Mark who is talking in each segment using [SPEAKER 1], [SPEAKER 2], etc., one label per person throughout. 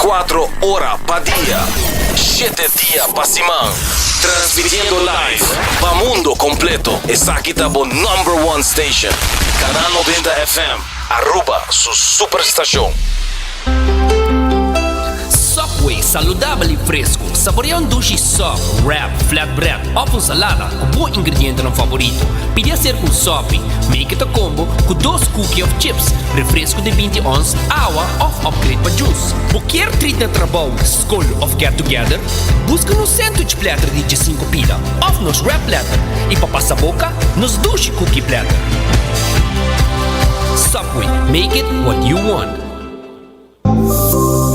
[SPEAKER 1] 24 ora pa dia, shete dia pa siman. Transmitiendo live pa mundo completo. Esaki ta bo number one station. Canal 90 FM, Aruba su superstacion.
[SPEAKER 2] Subway, saludabel y fresco. Saborea un dushi sub, wrap, flatbread of un salada cu bo ingredientenan favorito. Pidi acerca un sopi, make it a combo cu dos cookie of chips, refresco di binti ons, awa of upgrade pa juice. Bo kier treat na trabou, scol of get together? Busca nos sandwich platter di diesinco pida of nos wrap platter y pa pasa boca, nos dushi cookie platter. Subway, make it what you want.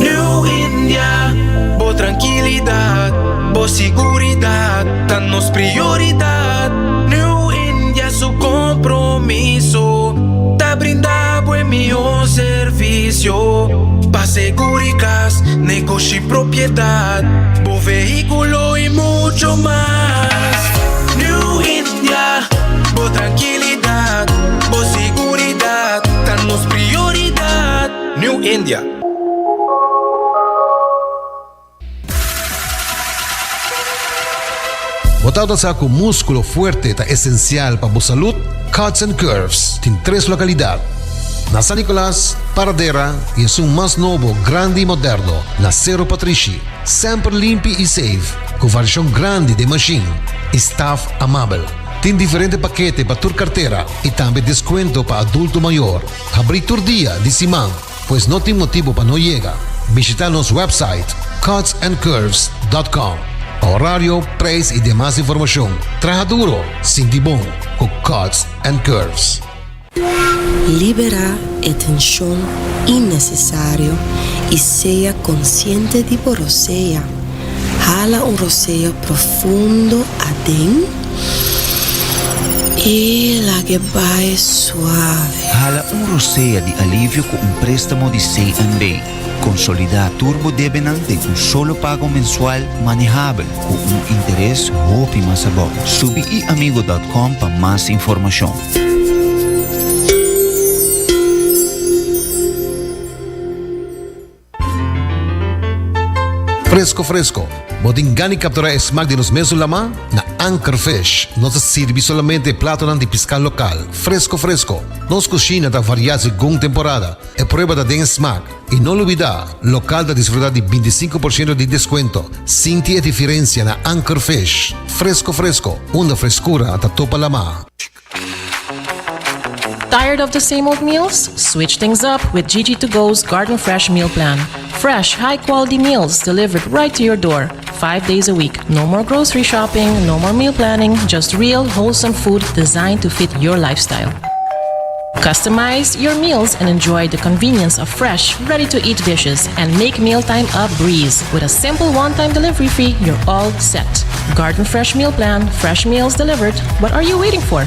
[SPEAKER 3] New India, bo trankilidat, bo siguridat ta nos prioridat. New India su kompromiso ta brinda bo e mihó servisio pa seguri kas, negoshi, propiedat, bo vehíkulo i mucho mas. New India, bo trankilidat, bo siguridat ta nos prioridat. New India.
[SPEAKER 4] Bo tabata sa ku múskulo fuerte ta esensial pa bo salud? Cuts and Curves tin tres lokalidat, na San Nicolas, Paradera i esun mas nobo, grandi i moderno, na Sero Patrishi. Semper limpi i safe, ku variashon grandi den mashin i staf amabel. Tin diferente pakete pa tur kartera i tambe deskuento pa adulto mayor. Habrí tur dia di siman, pues no tin motibu pa no yega. Bishita nos website cutsandcurves dot com pa horario, prijs i demas informashon. Traha duro, sinti bon ku Cuts and Curves.
[SPEAKER 5] Liberá e tenshon innesesario i sea konsiente di bo rosea. Hala un rosea profundo aden i lag'e bai suave.
[SPEAKER 6] Hala un rosea di alivio ku un préstamo di CNB. Konsolidá tur bo debenan den un solo pago mensual manehabel ku un interes hopi mas abou. Subi iamigo dòt kòm pa mas informashon.
[SPEAKER 4] Fresco fresco, bo tin gana di captura e smaak di nos mesun lama? Na Anchor Fish nos ta sirbi solamente e platonan di pisca local, fresco fresco. Nos cushina ta varia segun temporada, e prueba ta den e smaak. Y no lubida, local ta disfruta di binticinco por ciento di descuento. Sinti e diferencia na Anchor Fish. Fresco fresco, unda frescura ta topa lama.
[SPEAKER 7] Tired of the same old meals? Switch things up with Gigi to Go's Garden Fresh Meal Plan. Fresh, high quality meals delivered right to your door, five days a week. No more grocery shopping, no more meal planning, just real, wholesome food designed to fit your lifestyle. Customize your meals and enjoy the convenience of fresh, ready to eat dishes and make mealtime a breeze. With a simple one time delivery fee, you're all set. Garden Fresh Meal Plan, fresh meals delivered. What are you waiting for?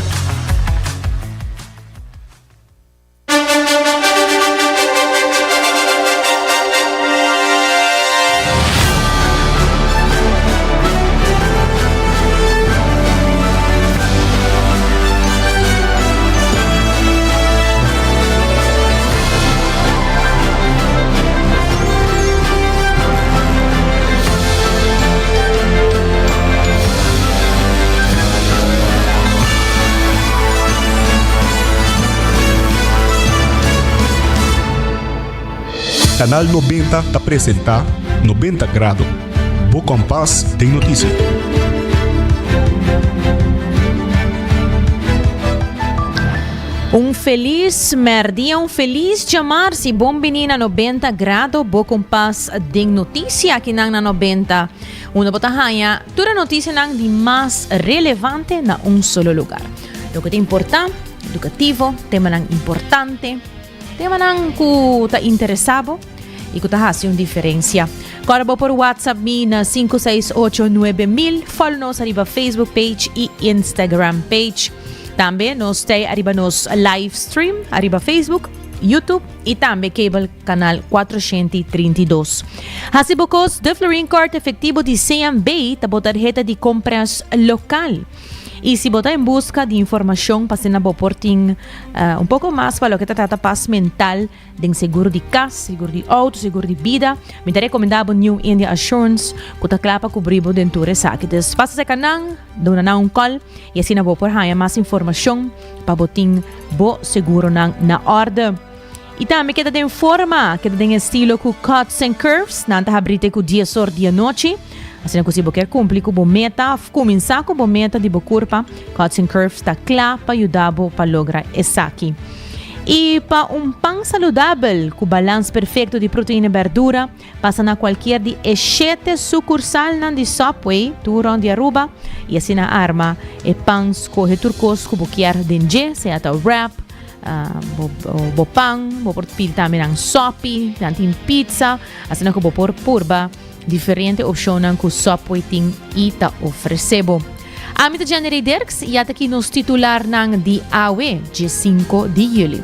[SPEAKER 8] Canal 90 ta presenta 90 Grado, bo kompas den noticia.
[SPEAKER 9] Un felis merdia, un felis djamars y bon bini na 90 Grado, bo kompas den noticia akinan na 90. Unda bo ta haña tur e noticianan di mas relevante na un solo lugar. Loke ta importa, educativo, temanan importante, temanan cu ta interesa bo y cu ta haci un diferencia. Corda bo por WhatsApp mi na 568 9000, follow nos ariba Facebook page y Instagram page. Tambe nos ta ariba nos live stream ariba Facebook, YouTube y tambe cable canal 432. Haci bo cos, de Florin Card efectivo di CMB ta bo tarheta di compras local. Y si bo ta en busca di informacion pa asina bo por tin un poco mas pa loke ta trata pas mental den seguro di cas, seguro di auto, seguro di bida, mi ta recomenda bo New India Assurance cu ta cla pa cubri bo den tur esaki. Dus pasa cerca nan, duna nan un call y asina bo por haya mas informacion pa bo tin bo seguronan na orde. Y tambe keda den forma, keda den estilo cu Cuts and Curves. Nan ta habri te cu dies or di anochi. Asina cu si bo kier cumpli cu bo meta of cuminsa cu bo meta di bo curpa, Cuts and Curves ta cla pa yuda bo pa logra esaki. Y pa un pan saludabel cu balans perfecto di proteina y berdura, pasa na cualkier di e shete sucursalnan di Subway tur rond di Aruba y asina arma e pan. Scoge tur cos cu bo kier den dje, sea ta wrap, Bo, bo pan, bo por pidi tambe nan sopi, nan tin pizza, asina ku bo por purba diferente opcionnan ku Subway tin i ta ofrece bo. Ami ta Jenny Ray Dirks i ata ki nos titularnan di awe, dje 5 di juli.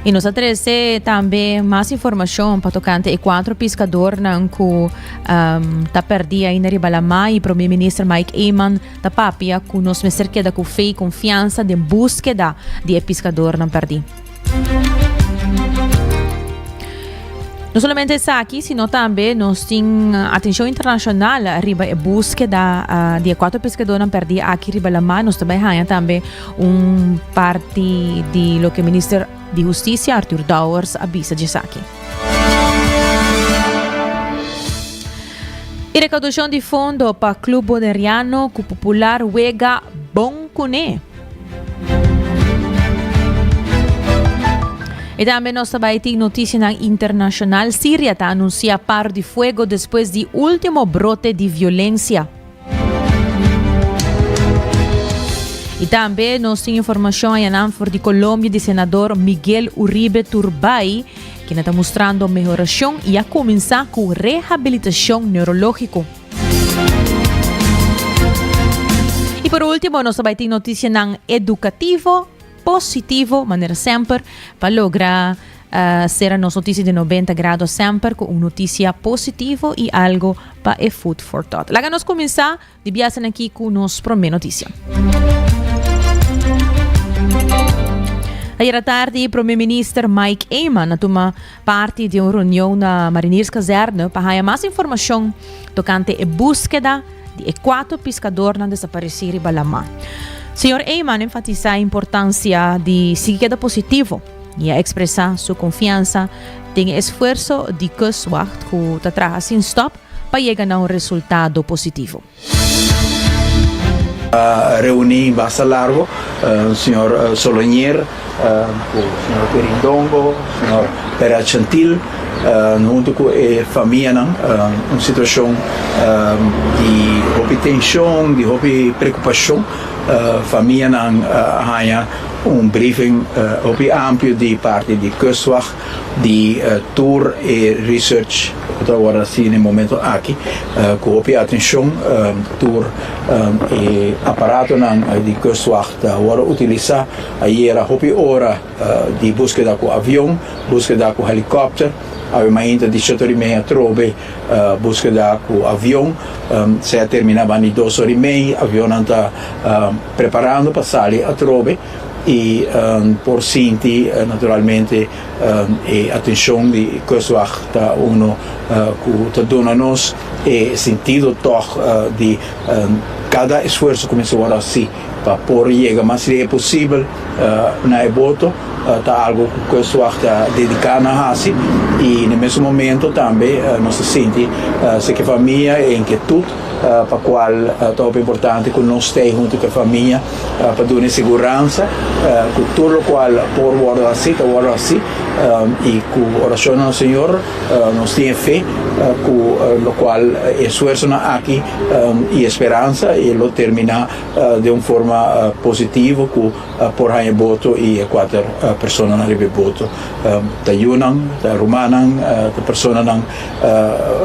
[SPEAKER 9] I nos a trece tambe mas informacion pa tocante e cuatro piscadornan cu um, ta perdi ainda riba la ma i Prome Minister Mike Eman Ta papia ku nos mester keda ku fe i konfiansa den búskeda di e piskadornan pèrdí. No solamente esaki, sino tambe nos tin atenshon internashonal riba e búskeda di e kuater piskadornan pèrdí aki riba lamar. Nos ta bai haña tambe un parti di loke Minister di Hustisia Arthur Dowers a bisa di esaki. E recaudacion di fondo pa Club Boneriano cu popular wega Bon Cune. E tambe nos ta bay tin noticianan internacional. Siria ta anuncia paro di fuego despues di ultimo brote di violencia. Y tambe nos tin informacion ayanan for di Colombia di senador Miguel Uribe Turbay, quien ta mostrando mehoracion y a cuminsa cu rehabilitacion neurologico. Y por ultimo nos ta bay tin noticianan educativo, positivo, manera semper, pa logra Sera nos noticia di 90 grado semper cu un noticia positivo y algo pa e food for thought. Laga nos cuminsa di biasen aki cu nos prome noticia. Ayera tardi, Prome Minister Mike Eman a tuma parti di un reunion na Marinierskazerne pa haya mas informacion tocante e búskeda di e cuatro piscadornan desapareci riba lama. Señor Eman enfatisa e importancia di sigui keda positivo i a ekspresá su konfiansa den e esfuerso di Kustwacht ku ta traha sin stòp pa yega na un resultado positivo.
[SPEAKER 10] A reuní basta largo señor Solonier ku señor Querindongo, señor Perez Chantil huntu ku e famianan. Un situashon di hopi tenshon, di hopi preokupashon. Famianan a haña Un briefing hopi amplio di parti di Kustwacht di tur e research ku ta wòrdu hasi na e momento aki ku hopi atenshon. Tur e aparatonan di Kustwacht ta wòrdu utilisá. Ayera hopi ora di búskeda ku avion, búskeda ku helikòpter. Awe mainta di shete ora i mei atrobe búskeda ku avion. Sea terminá banda di dos ora i mei avionnan ta Preparando pa sali atrobe y por sinti naturalmente e atencion di Kustwacht ta uno cu ta duna nos e sentido toch di cada esfuerzo cu mester worde haci pa por yega mas lihe posibel na e boto ta algo cu Kustwacht ta dedica na haci y na e mesun momento tambe nos ta sinti si ke famia e inquietud pa cual ta hopi importante cu nos stay hunto cu e famia pa duna e siguransa cu tur locual por wordo haci ta wordo haci y cu oracionnan na Señor nos tin e fe cu locual e esfuerzonan aki y e speransa e lo termina den un forma positivo cu por haña e boto y e cuater personanan riba e boto ta yunan, ta rumannan, ta personanan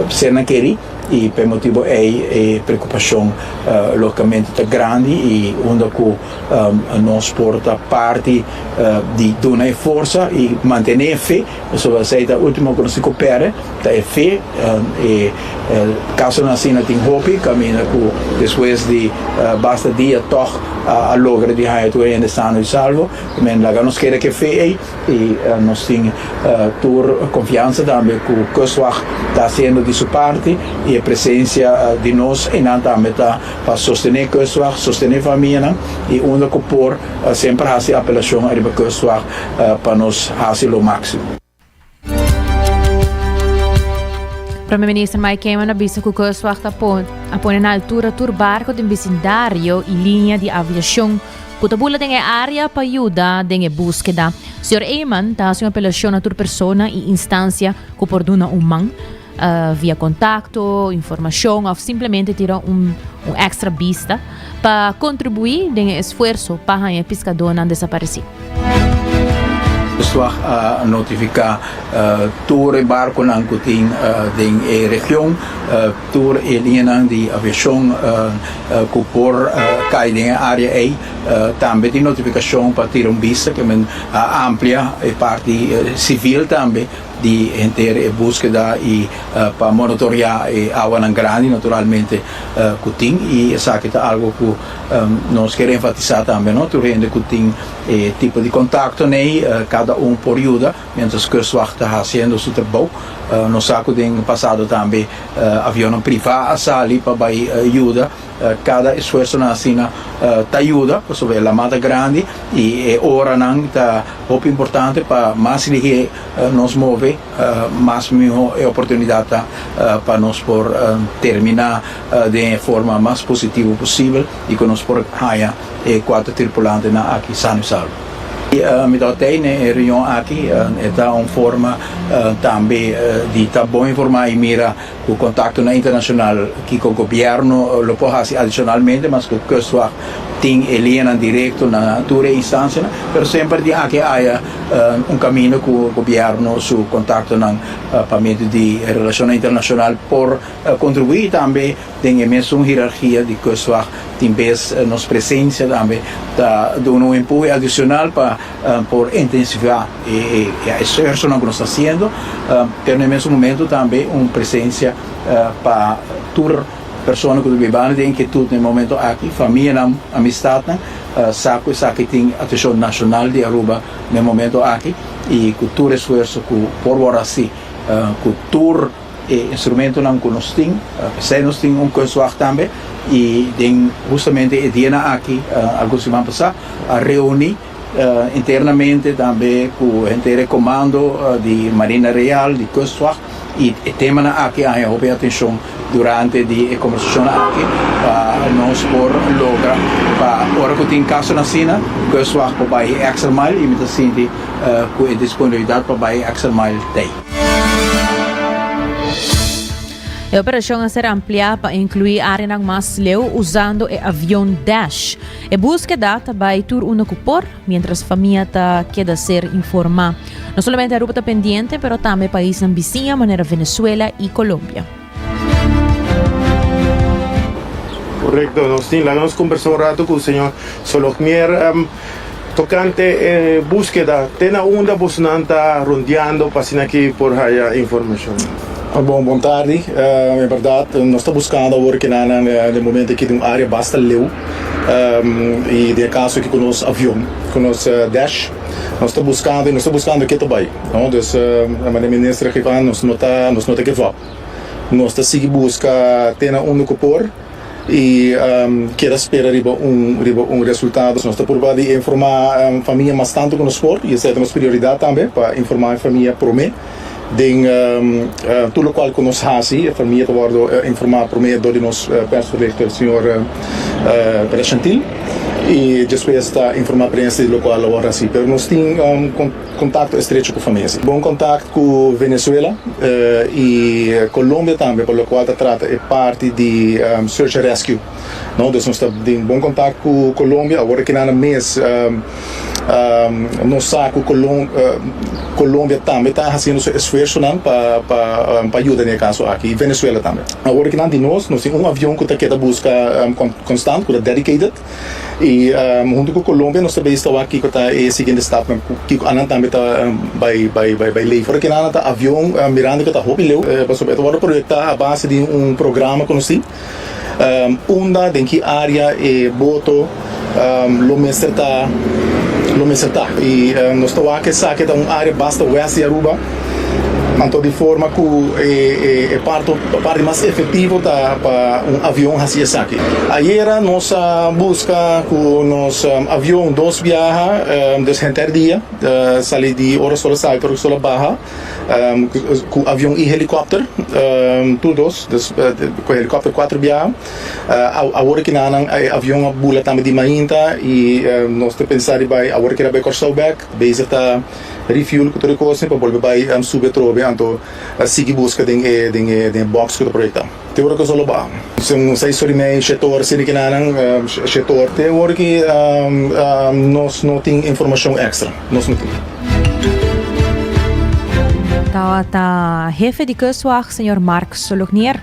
[SPEAKER 10] sernan keri. i pa e motibu ei e preokupashon lógikamente ta grandi i unda ku nos por ta parti di duna e forsa i mantené e fe, pasobra esei ta último ku nos tin ku pèrdè, ta e fe. E kasonan asina tin hopi kaminda ku despues di basta dia tòg a logra di haña tur hende sano i salvo. Men laga nos keda ku e fe ei. I nos tin tur konfiansa tambe ku Kustwacht ta hasiendo di su parti i e presensia di nos einan tambe ta pa sostené Kustwacht, sostené famianan i unda ku por semper hasi apelashon ariba Kustwacht pa nos hasi lo máksimo.
[SPEAKER 9] Prome Minister Mike Eman a bisa ku Kustwacht a pone na altura tur barko den bisindario i liña di aviashon ku ta bula den e área pa yuda den e búskeda. Señor Eman ta hasi un apelashon na tur persona i instansia ku por duna un man via kontakto, informashon òf simplemente tira un un èkstra bista pa kontribuí den e esfuerso pa haña e piskadónan desaparesí.
[SPEAKER 10] Kustwacht a notifiká tur e barkonan ku tin den e region. Tur e liñanan di aviashon ku por kai den e área ei tambe tin notifikashon pa tira un bista ke men a amplia e parti sivil tambe di henter e búskeda i pa monitoreá e awanan grandi naturalmente ku tin i esaki ta algu ku nos kier enfatisá tambe no tur hende ku tin e tipo di kontakto nei kada un por yuda. Mientras Kustwacht ta hasiendo su trabou, nos sa ku den pasado tambe avionnan privá a sali pa bai yuda. Kada esfuersonan asina ta yuda pasobra e lama ta grandi i e oranan ta hopi importante pa mas lihé nos move, mas mihó e oportunidat ta pa nos por terminá den e forma mas positivo posibel i ku nos por haña e kuater tripulantenan aki sano i salvo. Mi ta tei n'e reunion aki, e ta un forma tambe di ta bon informá i mira ku kontaktonan internashonal kiko gobièrnu lo por hasi adishonalmente, mas ku Kustwacht tin e liñanan direkto na tur e instansianan, pero semper di aki aya un kaminda ku gobièrnu su kontaktonan pa medio di relashonnan internashonal por kontribuí tambe. Den e mesun hierarkia di Kustwacht tin bes nos presensia tambe ta duna un empuhe adicional pa por intensifica e esfuerzonan ku nos ta hasiendo, pero na e mesun momento tambe un presensia pa tur persona ku ta bibando den inkietud na e momento aki, famianan, amistadnan, sa ku esaki tin atenshon nashonal di Aruba na e momento aki i ku tur esfuerso ku por wòrdu hasi ku tur. E instrumentonan ku nos tin, p'esei nos tin un kustwacht tambe i den hustamente e dianan aki, algun siman pasá, a reuní internamente tambe ku henter e komando di Marina Real, di kustwacht i e temanan aki a haña hopi atenshon durante di e kombersashonnan aki pa nos por logra pa ora ku tin kasonan asina kustwacht por bai e extra mile i mi ta sinti ku e disponibilidat pa bai e extra mile t'ei.
[SPEAKER 9] E operashon a ser ampliá pa inkluí áreanan mas leu usando e avion Dash. E búskeda ta bai tur unda ku por, miéntras famia ta keda ser informá. No solamente Aruba ta pendiente, pero tambe paisnan bisiña manera Venezuela i Colombia.
[SPEAKER 11] Korekto, nos tin laga nos kombersá un ratu ku señor Solognier. Tocante e buskeda, te na unda bosonan ta rondeando pa asina ki por haya informacion?
[SPEAKER 8] Bon, bon tardi. En berdad nos ta buscando awor ki nan den momento aki den un area basta leu y den e caso aki cu nos avion, cu nos Dash, nos ta buscando y nos ta buscando ke ta bay, no. Dus, manera minister a gefa nos no ta, nos no ta give up. Nos ta sigui busca te na unda cu por. I keda spera riba un riba un resultado. Nos ta purba di informá famia mas tantu ku nos por i esei ta nos prioridat tambe pa informá e famia promé den tur lokual ku nos hasi. E famia ta wòrdu informá promé dor di nos persvoorlichter señor Perez Chantil i despues ta informá prensa di lokual a wòrdu hasi. Pero nos tin kontakto estrecho ku famia si. Bon kontakt ku Venezuela i Colombia tambe pa lokual ta trata e parti di search and rescue no. Dus nos ta den bon kontakt ku Colombia. Awor aki nan mes Nos sa ku Colombia tambe ta hasiendo su esfuersonan pa pa yuda den e kaso aki i Venezuela tambe. Awor kinan di nos, nos tin un avion ku ta keda buska konstant, ku ta dedicated i huntu ku Colombia nos ta bezig ta wak kiko ta e siguiente stapnan, kiko anan tambe ta bai bai bai lei. Ora kinan ta avion mirando ku ta hopi leu pasobra e ta wòrdu proyektá a base di un programa ku nos tin. Unda den ki área e boto lo mester ta lo mester ta i nos ta wak esaki ta un área basta west di Aruba anto di forma ku e parto parti mas efektivo ta pa un avion hasi esaki. Ayera nos a buska ku nos avion dos biaha des henter dia sali di ora sol a sali te ora sol a baha. Ku avion i helikòpter, tur dos, dus ku helikòpter kuater biaha. Awor ki nan e avion a bula tambe di mainta i nos ta pensa di bai awor keda bai Kòrsou bèk, bezig ta refuel ku tur e kosnan pa bolbe bai subi atrobe anto sigui buska den e den e den e bòks ku ta proyektá. Te ora ku solo baha. Un seis or i mei, shete or asina ki nan, shete or. Te ora ki nos no tin informashon èkstra. Nos no tin.
[SPEAKER 9] Tabata hefe di Kustwacht, señor Mark Solognier.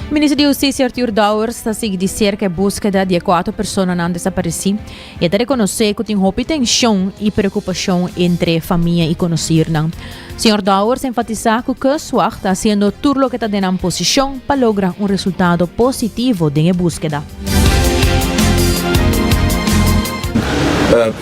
[SPEAKER 9] Minister di Hustisia Arthur Dowers ta sigui di serka e búskeda di e kuater personanan desaparesí. E ta rekonosé ku tin hopi tenshon i preokupashon entre famia i konosirnan. Señor Dowers enfatisá ku Kustwacht ta hasiendo tur loke ta den nan posishon pa logra un resultado positivo den e búskeda.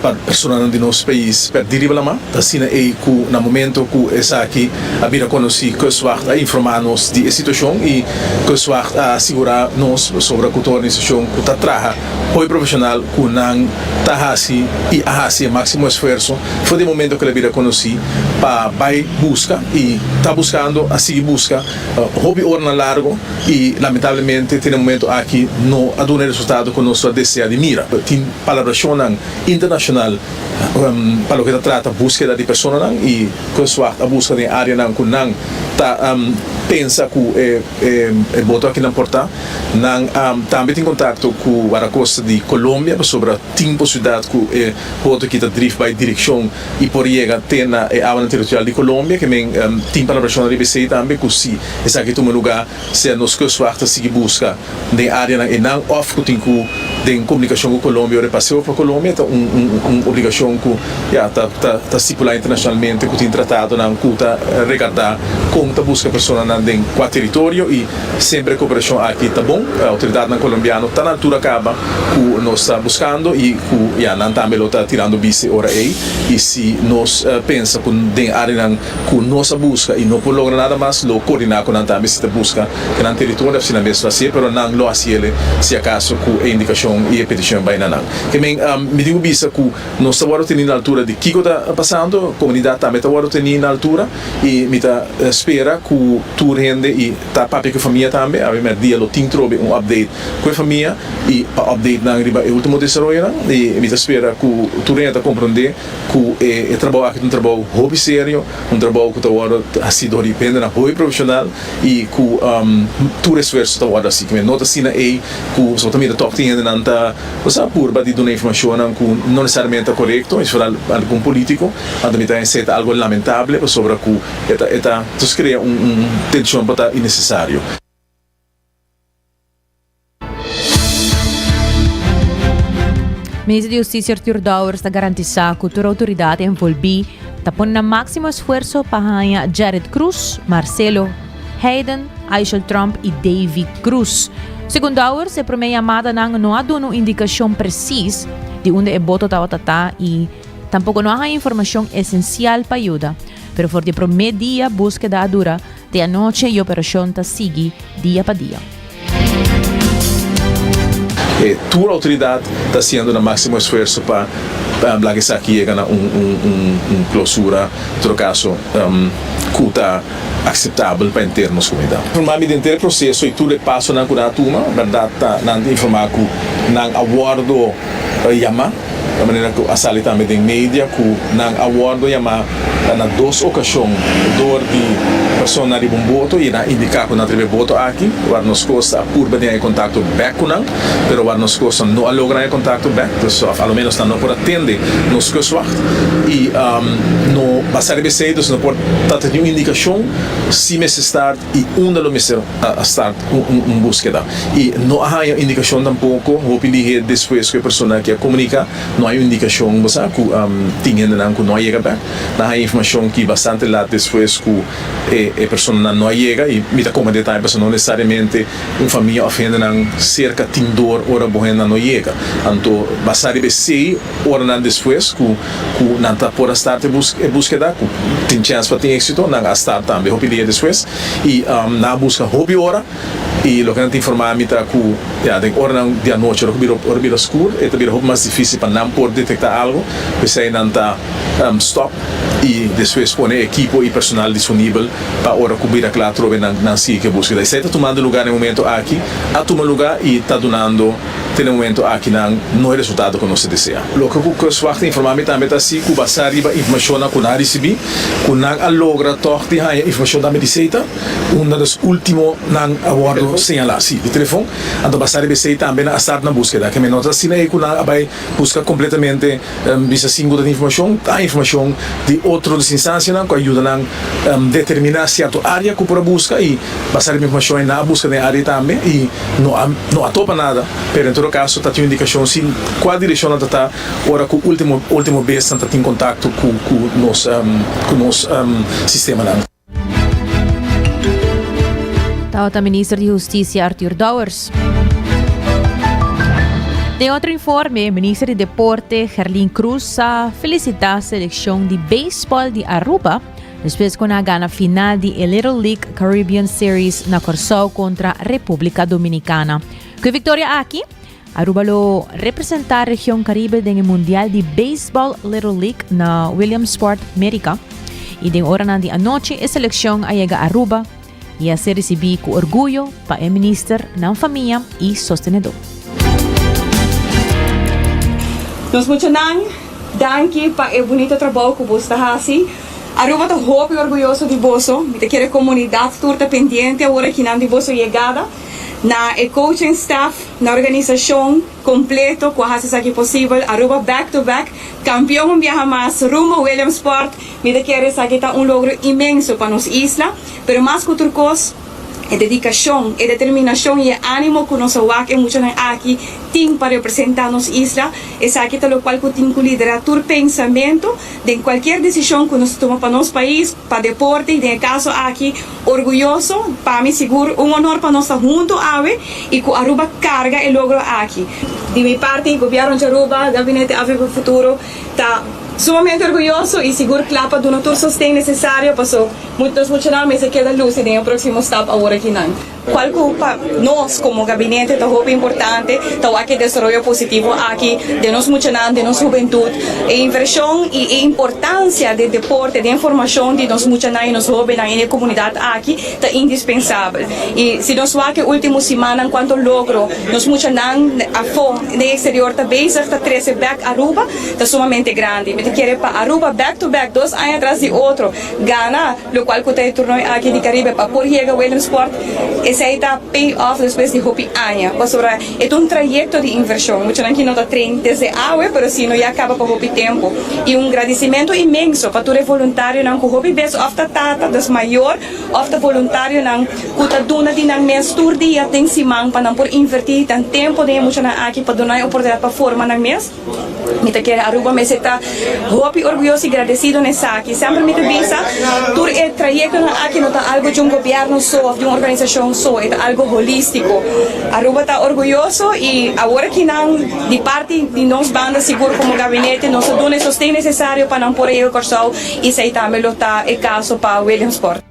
[SPEAKER 12] Pa personanan di nos pais pèrdí riba lamá. Ta asina ei ku na momento ku esaki a bira konosí Kustwacht a informá nos di e situashon i Kustwacht a asigurá nos pasobra ku ta un organisashon ku ta traha Hopi profesional cu nan ta haci y a haci e maximo esfuerzo for di e momento cu el a bira conoci pa bay busca y ta buscando, a sigui busca hopi oranan largo y lamentablemente te na e momento aki no a duna e resultado cu nos a desea di mira. Tin palabracionnan internacional pa loke ta trata buskeda di personanan y Kustwacht a busca den areanan cu nan ta pensa cu e boto aki nan por ta. Nan tambe tin kontakto ku Guardacosta di Colombia pasobra tin posibilidat ku e boto aki ta drif bai direkshon i por yega te na e awanan teritorial di Colombia. Ke men tin palabrashon riba esei tambe ku si esaki tuma lugá sea nos kustwacht ta sigui buska den areanan einan òf ku tin ku den komunikashon ku Colombia ora e paseo pa Colombia ta un obligashon ku ya ta ta stipulá internashonalmente ku tin tratadonan ku ta regardá kon ta buska personanan den kua teritorio i Semper e koperashon aki ta bon. Outoridatnan kolombiano ta na altura kaba ku nos ta buskando i ku ya nan tambe lo ta tirando bista e ora ei. I si nos pensa ku den areanan ku nos a buska i no por logra nada mas, lo koordiná ku nan tambe si ta buska den nan teritorio òf si nan mes lo hasié, pero nan lo hasiele si akaso ku e indikashon i e petishon bai na nan. Ke men mi tin ku bisa ku nos ta wòrdu teni na altura di kiko ta pasando, komunidat tambe ta wòrdu teni na altura. I mi ta spera ku tur hende i ta papia ku e famia tambe. Awe mèrdia lo tin trobe un update ku e famia i pa update nan riba e ultimo desaroyonan. I mi ta spera ku tur hende ta komprondé ku e trabou aki ta un trabou hopi serio, un trabou ku ta wòrdu hasi dor di hendenan hopi profeshonal i ku tur esfuerso ta wòrdu hasi. No ta asina ei ku bo ta mira tòg tin hendenan ta bo sa purba di duna informashonnan ku no nesesariamente ta korekto, i foral algun polítiko. Anto mi ta hesé ta algo lamentable pasobra ku e ta e ta tos krea un un tenshon pa ta innesesario.
[SPEAKER 9] Minister di Hustisia Arthur Dowers ta garantisá ku tur outoridat envolbí ta pone nan máksimo esfuerso pa haña Jared Cruz, Marcelo Hayden, Aishel Tromp i Davy Cruz. Segun Dowers, e promé yamadanan no a duna un indikashon presis di unda e boto tabata ta i Tampoco no a haña informacion esencial pa yuda. Pero for di e prome dia buskeda a dura te anochi y operacion ta sigui dia pa dia.
[SPEAKER 12] E tur autoridad ta haciendo nan maximo esfuerso pa laga esaki yega na un clausura, en todo caso, cu ta aceptabel pa henter nos comunidad. Informa mi den henter e proceso y tur e pasonan cu nan a tuma, berdad ta nan ta informa cu nan a wordo yama. Ta manera ku a sali tambe den media ku nan a wòrdu yamá na dos okashon dor di Persona riba un boto y nan a indica cu nan ta riba e boto aki. War nos costa a purba di haña contacto bek cu nan, pero war nos costa no a logra haña contacto bek, dus of a lo menos nan no por a tende nos kustwacht y no basa riba esey dus no por ta tin un indicacion si mester start y unda lo mester start un buskeda. Y no a haña indicacion tampoco hopi lihe despues cu e persona aki a comunica, no hay un indicacion bo sa cu tin hendenan cu no a yega bek. Nan haña informashon ki bastante lat despues ku e e personanan no a yega i mi ta komprendé tambe pasobra no nesesariamente un famia òf hendenan serka tin dor ora bo hendenan no yega. Anto basá riba esei oranan despues ku ku nan ta por a start e bus e buskeda ku tin chèns pa tin éksito nan a start tambe hopi dia despues i nan a buska hopi ora i loke nan ta informá mi ta ku ya den oranan di anochi ora ku bira ora bira skur e ta bira hopi mas difísil pa nan por detektá algu p'esei nan ta stop y despues pone ekipo y personal disponibel pa ora cu bira cla atrobe nan nan sigui cu e busqueda. Esey ta tumando lugar na e momento aki, a tuma lugar y ta dunando te na e momento aki nan no e resultado cu nos ta desea. Loke cu Kustwacht a informa mi tambe ta si cu basa riba informacionnan cu nan a ricibi, cu nan a logra tog di haya informacion tambe di Seita, unda nos ultimo nan a wordo señala, si, di telefon, anto basa riba esey tambe nan a start nan busqueda. Keme no ta asina ey cu nan a bay busca completamente. Bisa sin ku ta tin informashon, ta informashon di otro instansianan ku a yuda nan determiná sierto área ku por a buska i basá riba informashon ei nan a buska den e área tambe i no a no a topa nada. Pero en todo kaso ta tin un indikashon si kua direkshon nan ta ta ora ku último último bes nan ta tin kontakto ku ku nos ku nos sistemanan.
[SPEAKER 9] Tabata minister di Husticia Arthur Dowers. Den otro informe, minister di Deporte Gerlin Cruz a felicita seleccion di baseball di Aruba despues cu nan a gana final di e Little League Caribbean Series na Corsou contra Republica Dominicana. Cu e victoria aki, Aruba lo representa region Caribe den e Mundial di Baseball Little League na Williamsport, Merika. Y den oranan di anochi e seleccion a yega Aruba y a ser ricibi cu orguyo pa e minister, nan famia y sostenedor.
[SPEAKER 13] Nos muchanan, danki pa e bunito trabou cu bos ta haci. Aruba ta hopi orguyoso di boso. Mi ta kere comunidad tur ta pendiente awor akinan di boso yegada. Na e coaching staff, na organisacion completo cu a haci esaki posibel, Aruba back to back, campeon un biaha mas, rumbo Williamsport, mi ta kere esaki ta un logro inmenso pa nos isla, pero mas cu tur cos, e dedicacion, e determinacion y e animo cu nos a wak e muchanan aki tin pa representa nos isla, esaki ta locual cu tin cu lidera tur pensamento den cualkier decision cu nos ta tuma pa nos pais, pa deporte y den e caso aki, Orguyoso, pa mi sigur un honor pa nos ta hunto awe y cu Aruba carga e logro aki. Di mi parti, Gobierno di Aruba, Gabinete Avp Futuro ta sumamente orguyoso y sigur cla pa duna tur sosten necesario paso nos muchanan mester keda luci den e proximo stap awor akinan. Cual cu pa nos como gabinete ta hopi importante ta wak e desaroyo positivo aki den nos muchanan, den nos hubentud. E inversion y e importancia den deporte, den formacion di nos muchanan y nos hobennan en e comunidad aki ta indispensabel. Y si nos wak e ultimo simannan cuanto logro nos muchanan afo den exterior ta bezig ta trece bek Aruba ta sumamente grandi. Mi ta kere pa Aruba back to back dos aña tras di otro gana Locual cu ta e torneo aki di Caribe pa por yega Williamsport, esey ta pay off despues di hopi aña, pasobra e ta un trayecto di inversion. Muchanan ki no ta train desde awe, pero si no ya caba pa hopi tempo. Y un gradicimento inmenso pa tur e voluntarionan cu hopi bes of ta tata, dus mayor, of ta voluntarionan cu ta duna di nan mes tur dia den siman pa nan por inverti nan tempo den e muchanan aki pa duna e oportunidad pa forma nan mes. Mi ta kere Aruba mester ta hopi orguyoso y gradecido na esaki. Semper mi ta bisa, tur e trayectonan aki no ta algo di un gobierno so of di un organisacion so, e ta algo holistico. Aruba ta orguyoso y awor aki nan di parti di nos banda sigur como gabinete nos ta duna e sosten necesario pa nan por a yega Corsou y esey tambe lo ta e caso pa Williamsport.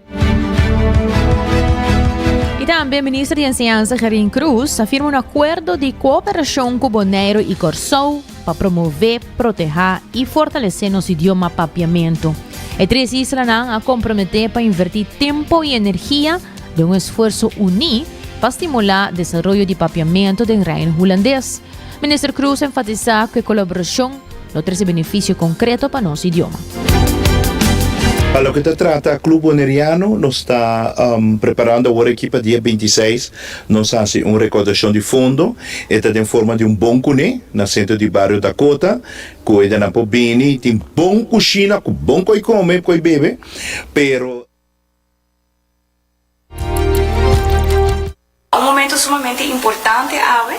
[SPEAKER 9] Y tambe Minister di Enseñansa Gerlin Croes a firma un acuerdo di cooperacion cu Bonaire y Corsou pa promove, proteha y fortalece nos idioma Papiamento. E tres islanan a compromete pa inverti tempo y energia den un esfuerso uni pa stimula desaroyo di Papiamento den Reino Hulandes. Minister Croes a enfatisa cu e colaboracion lo trece beneficio concreto pa nos idioma.
[SPEAKER 14] Pa loke ta trata Club Boneriano, nos ta preparando awor aki pa dia 26 nos hasi un recaudashon di fondo. E ta den forma di un bon kuné na sentro di bario Dakota ku edanan por bini tin bon kushina ku bon koi kome koi bebe pero.
[SPEAKER 13] Un momento sumamente importante awe.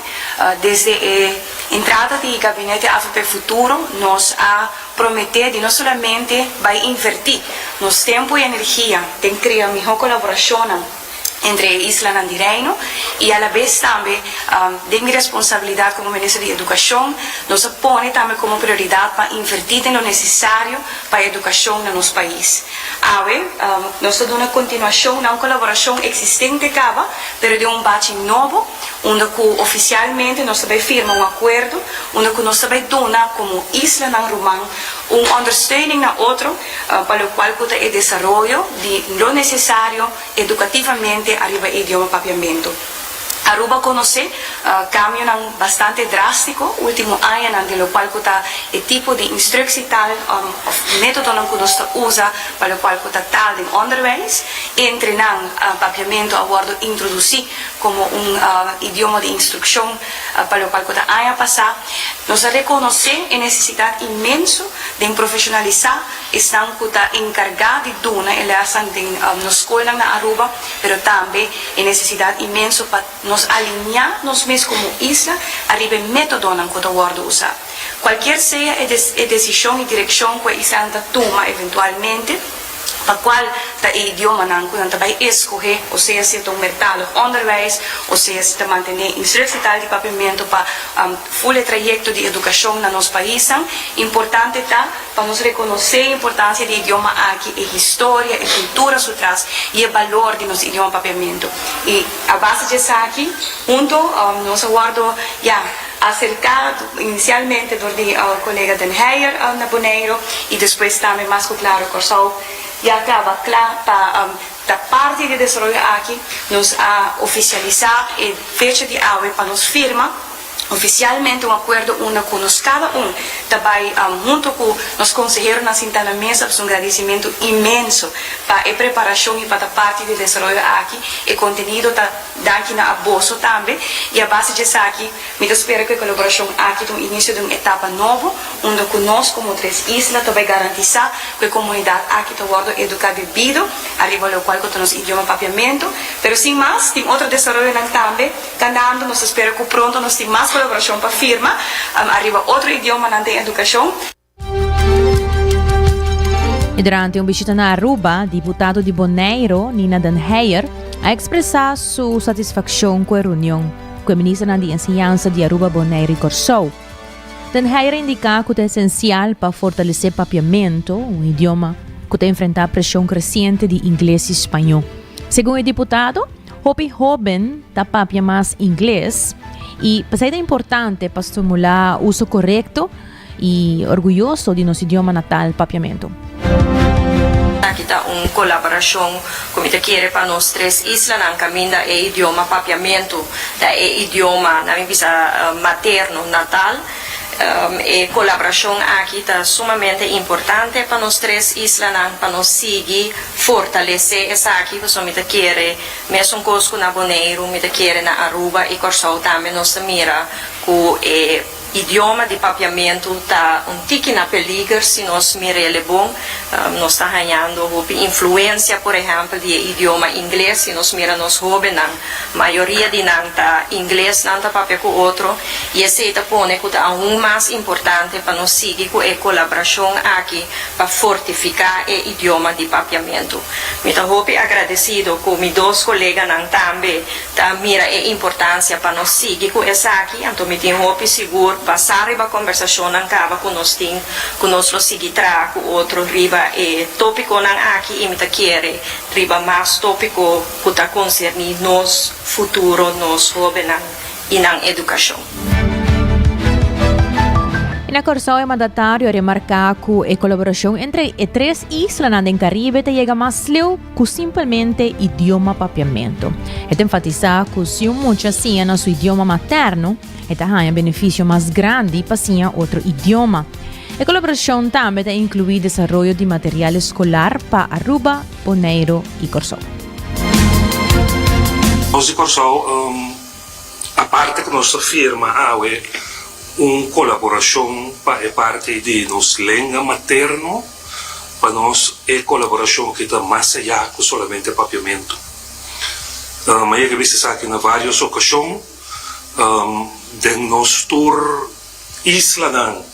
[SPEAKER 13] Desde e entrada di Gabinete avp Futuro nos a promete di no solamente bai inverti nos tempo y energia den crea miho colaboracionnan entre e islanan di Reino y alabes tambe den mi responsabilidad como Minister di Educacion nos a pone tambe como prioridad pa inverti den lo necesario pa educacion na nos pais. Awe, nos ta duna continuacion na un colaboracion existente caba, pero den un bachi nobo, unda cu oficialmente nos ta bay firma un acuerdo, unda cu nos ta bay duna como islanan ruman un ondersteuning na otro pa locual cu ta e desaroyo di lo necesario educativamente ariba e idioma Papiamento. Aruba conoce cambionan bastante drastico ultimo añanan den locual cu ta e tipo di instructietaal of metodonan cu nos ta usa pa locual cu ta taal den onderwijs. Entre nan Papiamento a wordo introduci como un idioma di instruccion pa locual cu ta aña pasa. Nos a reconoce e necesidad inmenso den profesionalisa esnan cu ta encarga di duna e lesnan den nos scolnan na Aruba. pero tambe e nesesidat inmenso pa nos alineá nos mes komo isla ariba e métodonan ku ta wòrdu usá. Kualkier sea e e desishon i direkshon ku e islanan ta tuma eventualmente, pa kual ta e idiomanan ku nan ta bai eskohé, osea si e ta un meertalig onderwijs, osea si ta mantené instructietaal di papiamentu pa ful e trayekto di edukashon na nos paisnan, importante ta, Pa nos rekonosé e importansia di e idioma aki, e historia, e kultura su tras i e balor di nos idioma Papiamentu. I a base di esaki, hunto nos a wòrdu, ya, aserká inisialmente dor di kolega Den Heyer na Boneiru i despues tambe mas ku klaro Kòrsou ya kaba kla pa ta parti di e desaroyo aki. Nos a ofisialisá e fecha di awe pa nos firma. Ofisialmente un akuerdo unda ku nos kada un ta bai hunto ku nos konseheronan sintá na mesa pues un gradisimentu inmenso pa e preparashon i pa ta parti di e desaroyo aki. E kontenido ta danki na aboso tambe i a base di esaki mi ta spera ku e kolaborashon aki ta un inisio di un etapa nobo unda ku nos komo tres isla ta bai garantisá ku e komunidat aki ta wòrdu eduká debido ariba lokual ku ta nos idioma papiamentu. Pero sin mas tin otro desaroyonan tambe. Kanando, nos ta spera ku pronto nos tin mas kolaborashon pa firma ariba otro idiomanan den edukashon.
[SPEAKER 9] I durante un bishita na Aruba, diputado di Boneiro, Nina den Heyer, a ekspresá su satisfakshon ku e reunion ku e ministernan di enseñansa di Aruba, Boneiro i Kòrsou. Den Heyer a indiká ku ta esensial pa fortalesé papiamentu, un idioma ku ta enfrentá preshon kresiente di ingles i spañó. Segun e diputado, Hopi hóben ta papia mas ingles i p'esei ta importante pa stimulá uso korekto i orguyoso di nos idioma natal papiamentu.
[SPEAKER 15] Aki ta un kolaborashon ku mi ta kere pa nos tres islanan kaminda e idioma papiamentu ta e idioma, na mi bisa, materno, natal. E kolaborashon aki ta sumamente importante pa nos tres islanan pa nos sigui fortalesé esaki pasobra mi ta kere mesun kos ku na Boneiru, mi ta kere na Aruba i Kòrsou tambe nos ta mira ku e idioma di papiamentu ta un tiki na peliger si nos mir'el bon. Nos ta hañando hopi influensia por ehèmpel di e idioma ingles si nos mira nos hóbennan Mayoria di nan ta ingles, nan ta papia ku otro i esei ta pone ku ta aun mas importante pa nos sigui ku e kolaborashon aki pa fortifiká e idioma di papiamentu. Mi ta hopi agradesido ku mi dos koleganan tambe ta mira e importansia pa nos sigui ku esaki, anto mi tin hopi sigur basá riba kombersashonnan kaba ku nos tin ku nos lo sigui traha ku otro riba e tópikonan aki i mi ta kere riba mas tópiko ku ta konserní nos futuro, nos hóbennan i nan edukashon.
[SPEAKER 9] I na Kòrsou e mandatario a remarká ku e kolaborashon entre e tres islanan den Karibe ta yega mas leu ku simpelmente idioma papiamentu. E ta enfatisá ku si un mucha siña na su idioma materno, e ta haña benefisio mas grandi pa siña otro idioma. E kolaborashon tambe ta inkluí desaroyo di material eskolar pa Aruba, Boneiru i Kòrsou.
[SPEAKER 16] Nos di Kòrsou, aparte ku nos ta firma awe un kolaborashon pa e parti di nos lenga materno, pa nos e kolaborashon aki ta mas ayá ku solamente papiamentu. Mi a yega bisa esaki na vários okashon den nos tur. Islanan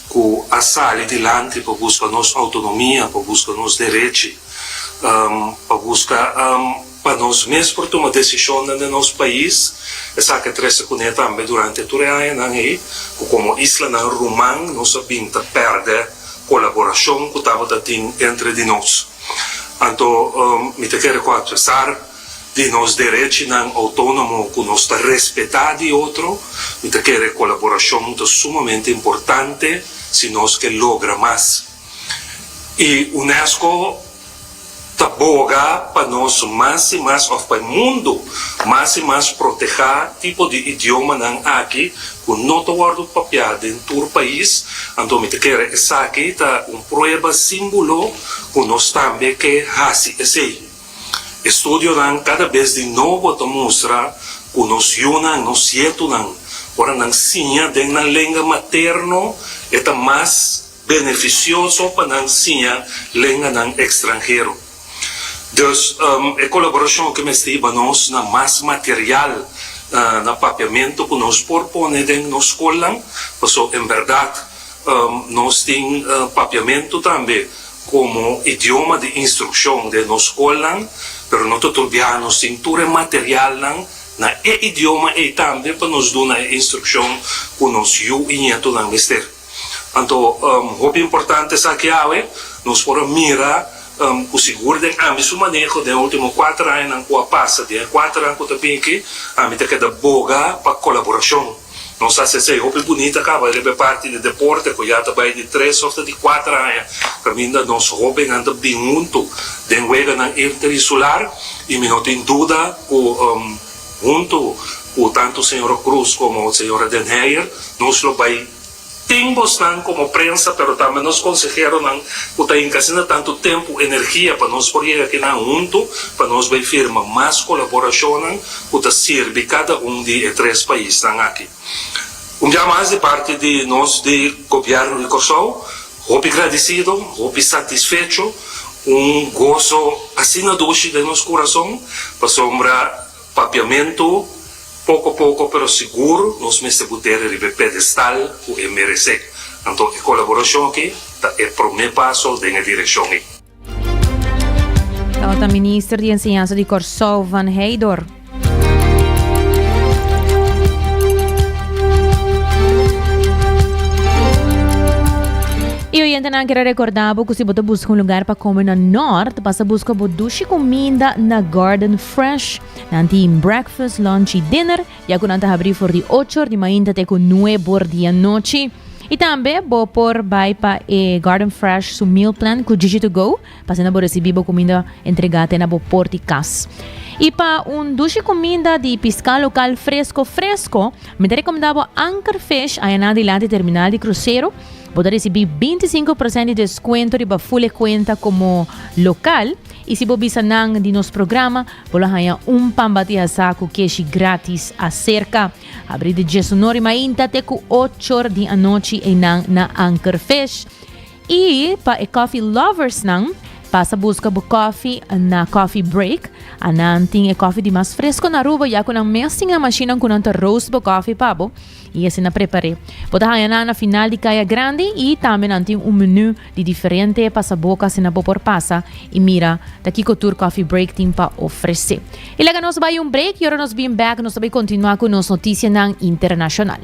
[SPEAKER 16] ku a sali dilanti pa buska nos outonomia, pa buska nos derechi, pa buska pa nos mes por tuma desishonnan den nos pais, esaki a trese kuné tambe durante tur e añanan ei ku komo islanan ruman nos a bin ta pèrdè kolaborashon ku tabata tin entre di nos. Anto mi ta kere ku apesar di nos derechinan outónomo ku nos ta respetá di otro, mi ta kere kolaborashon ta sumamente importante si nos ke logra mas. I unesco ta boga pa nos mas i mas òf pa e mundu mas i mas protehá tipo di idiomanan aki ku no ta wòrdu papiá den tur pais, anto mi ta kere esaki ta un prueba símbolo ku nos tambe ke hasi esei. Estudionan kada bes di nobo ta mustra ku nos yunan, nos yetunan, ora nan siña den nan lenga materno e ta mas benefisioso pa nan siña lenganan ekstranhero. Dus, e kolaborashon ke mester hiba nos na mas material na papiamentu ku nos por pone den nos skolnan, pasobra en bèrdat nos tin papiamentu tambe komo idioma di instrukshon den nos skolnan, pero no ta tur biaha nos tin tur e materialnan na e idioma ei tambe pa nos duna e instrukshon ku nos yu i ñetonan mester. Anto hopi importante esaki awe, nos por a mira ku sigur den ami su maneho den e ultimo kuater añanan ku a pasa, den e kuater aña ku ta bin aki, ami ta keda boga pa kolaborashon. Nos hasi esei hopi bunita kaba riba e parti di deporte ku ya ta bai di tres òf ta di kuater aña kaminda nos hóbennan ta bin huntu den weganan interinsular i mi no tin duda ku huntu ku tantu señora Cruz komo señora Den Heyer nos lo bai tin bosnan komo prensa pero tambe nos konseheronan ku ta hinka asina tantu tempu energia pa nos por yega akinan huntu pa nos bai firma mas kolaborashonnan ku ta sirbi kada un di e tres paisnan aki. Un bia mas di parti di nos di Gobièrnu di Kòrsou, hopi gradisido, hopi satisfecho, un goso asina dushi den nos kurason, pasobra Papiamentu, poko poko pero sigur nos mester butere riba e pedestal ku e meresé. Anto e kolaborashon aki ta e promé paso den e direkshon ei.
[SPEAKER 9] Tabata minister di Enseñansa di Kòrsou Van Heydor. I oyentenan kere rekordá bo ku si bo ta buska un lugar pa kome na Nort, pasa buska bo dushi kuminda na Garden Fresh. Nan tin breakfast, lunch i dinner, ya ku nan ta habrí for di ocho or di mainta te ku nuebe or di anochi. I tambe bo por bai pa e Garden Fresh su meal plan ku Gigi to Go, pa asina bo risibí bo kuminda entregá te na bo port di kas. I pa un dushi kuminda di piská lokal fresko fresko, mi ta rekomendá bo Anchor Fish ayaná dilanti terminal di krusero. Bo ta risibí 25% di deskuento riba full e kuenta komo lokal. I si bo bisa nan di nos programa, bo lo haña un pan bati hasá ku keshi grátis aserka. Habrí di diesunor i mainta te ku ochor di anochi einan na Anchor Fish. I pa e coffee loversnan, pasa buska bo coffee na Coffee Break. Anan tin e coffee di mas fresco na Aruba ya ku nan mes tin e mashinnan ku nan ta roast bo coffee pa bo i asina prepar'é. Bo ta haña nan na final di Kaya Grandi i tambe nan tin un menu di diferente pasaboka asina bo por pasa i mira ta kiko tur Coffee Break tin pa ofresé. I laga nos bai un break i ora nos bin bek nos ta bai kontinuá ku nos notisianan internashonal.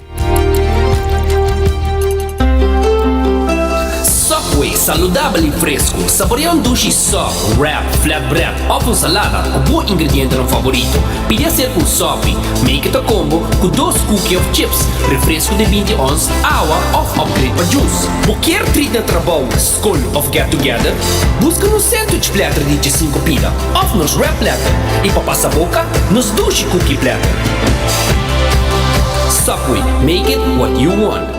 [SPEAKER 2] Subway, saludabel i fresku. Saborea un dushi sub, wrap, flatbread òf un salada ku bo ingredientenan favorito. Pidi aser un sopi, make it a combo, ku dos cookie òf chips, refresku di 20 ons, awa òf upgrade pa juice. Bo kier treat na trabou, skol òf get together? Buska nos sandwich platter di djesinku pida òf nos wrap platter i pa pasa boka, nos dushi cookie platter. Subway, make it what you want.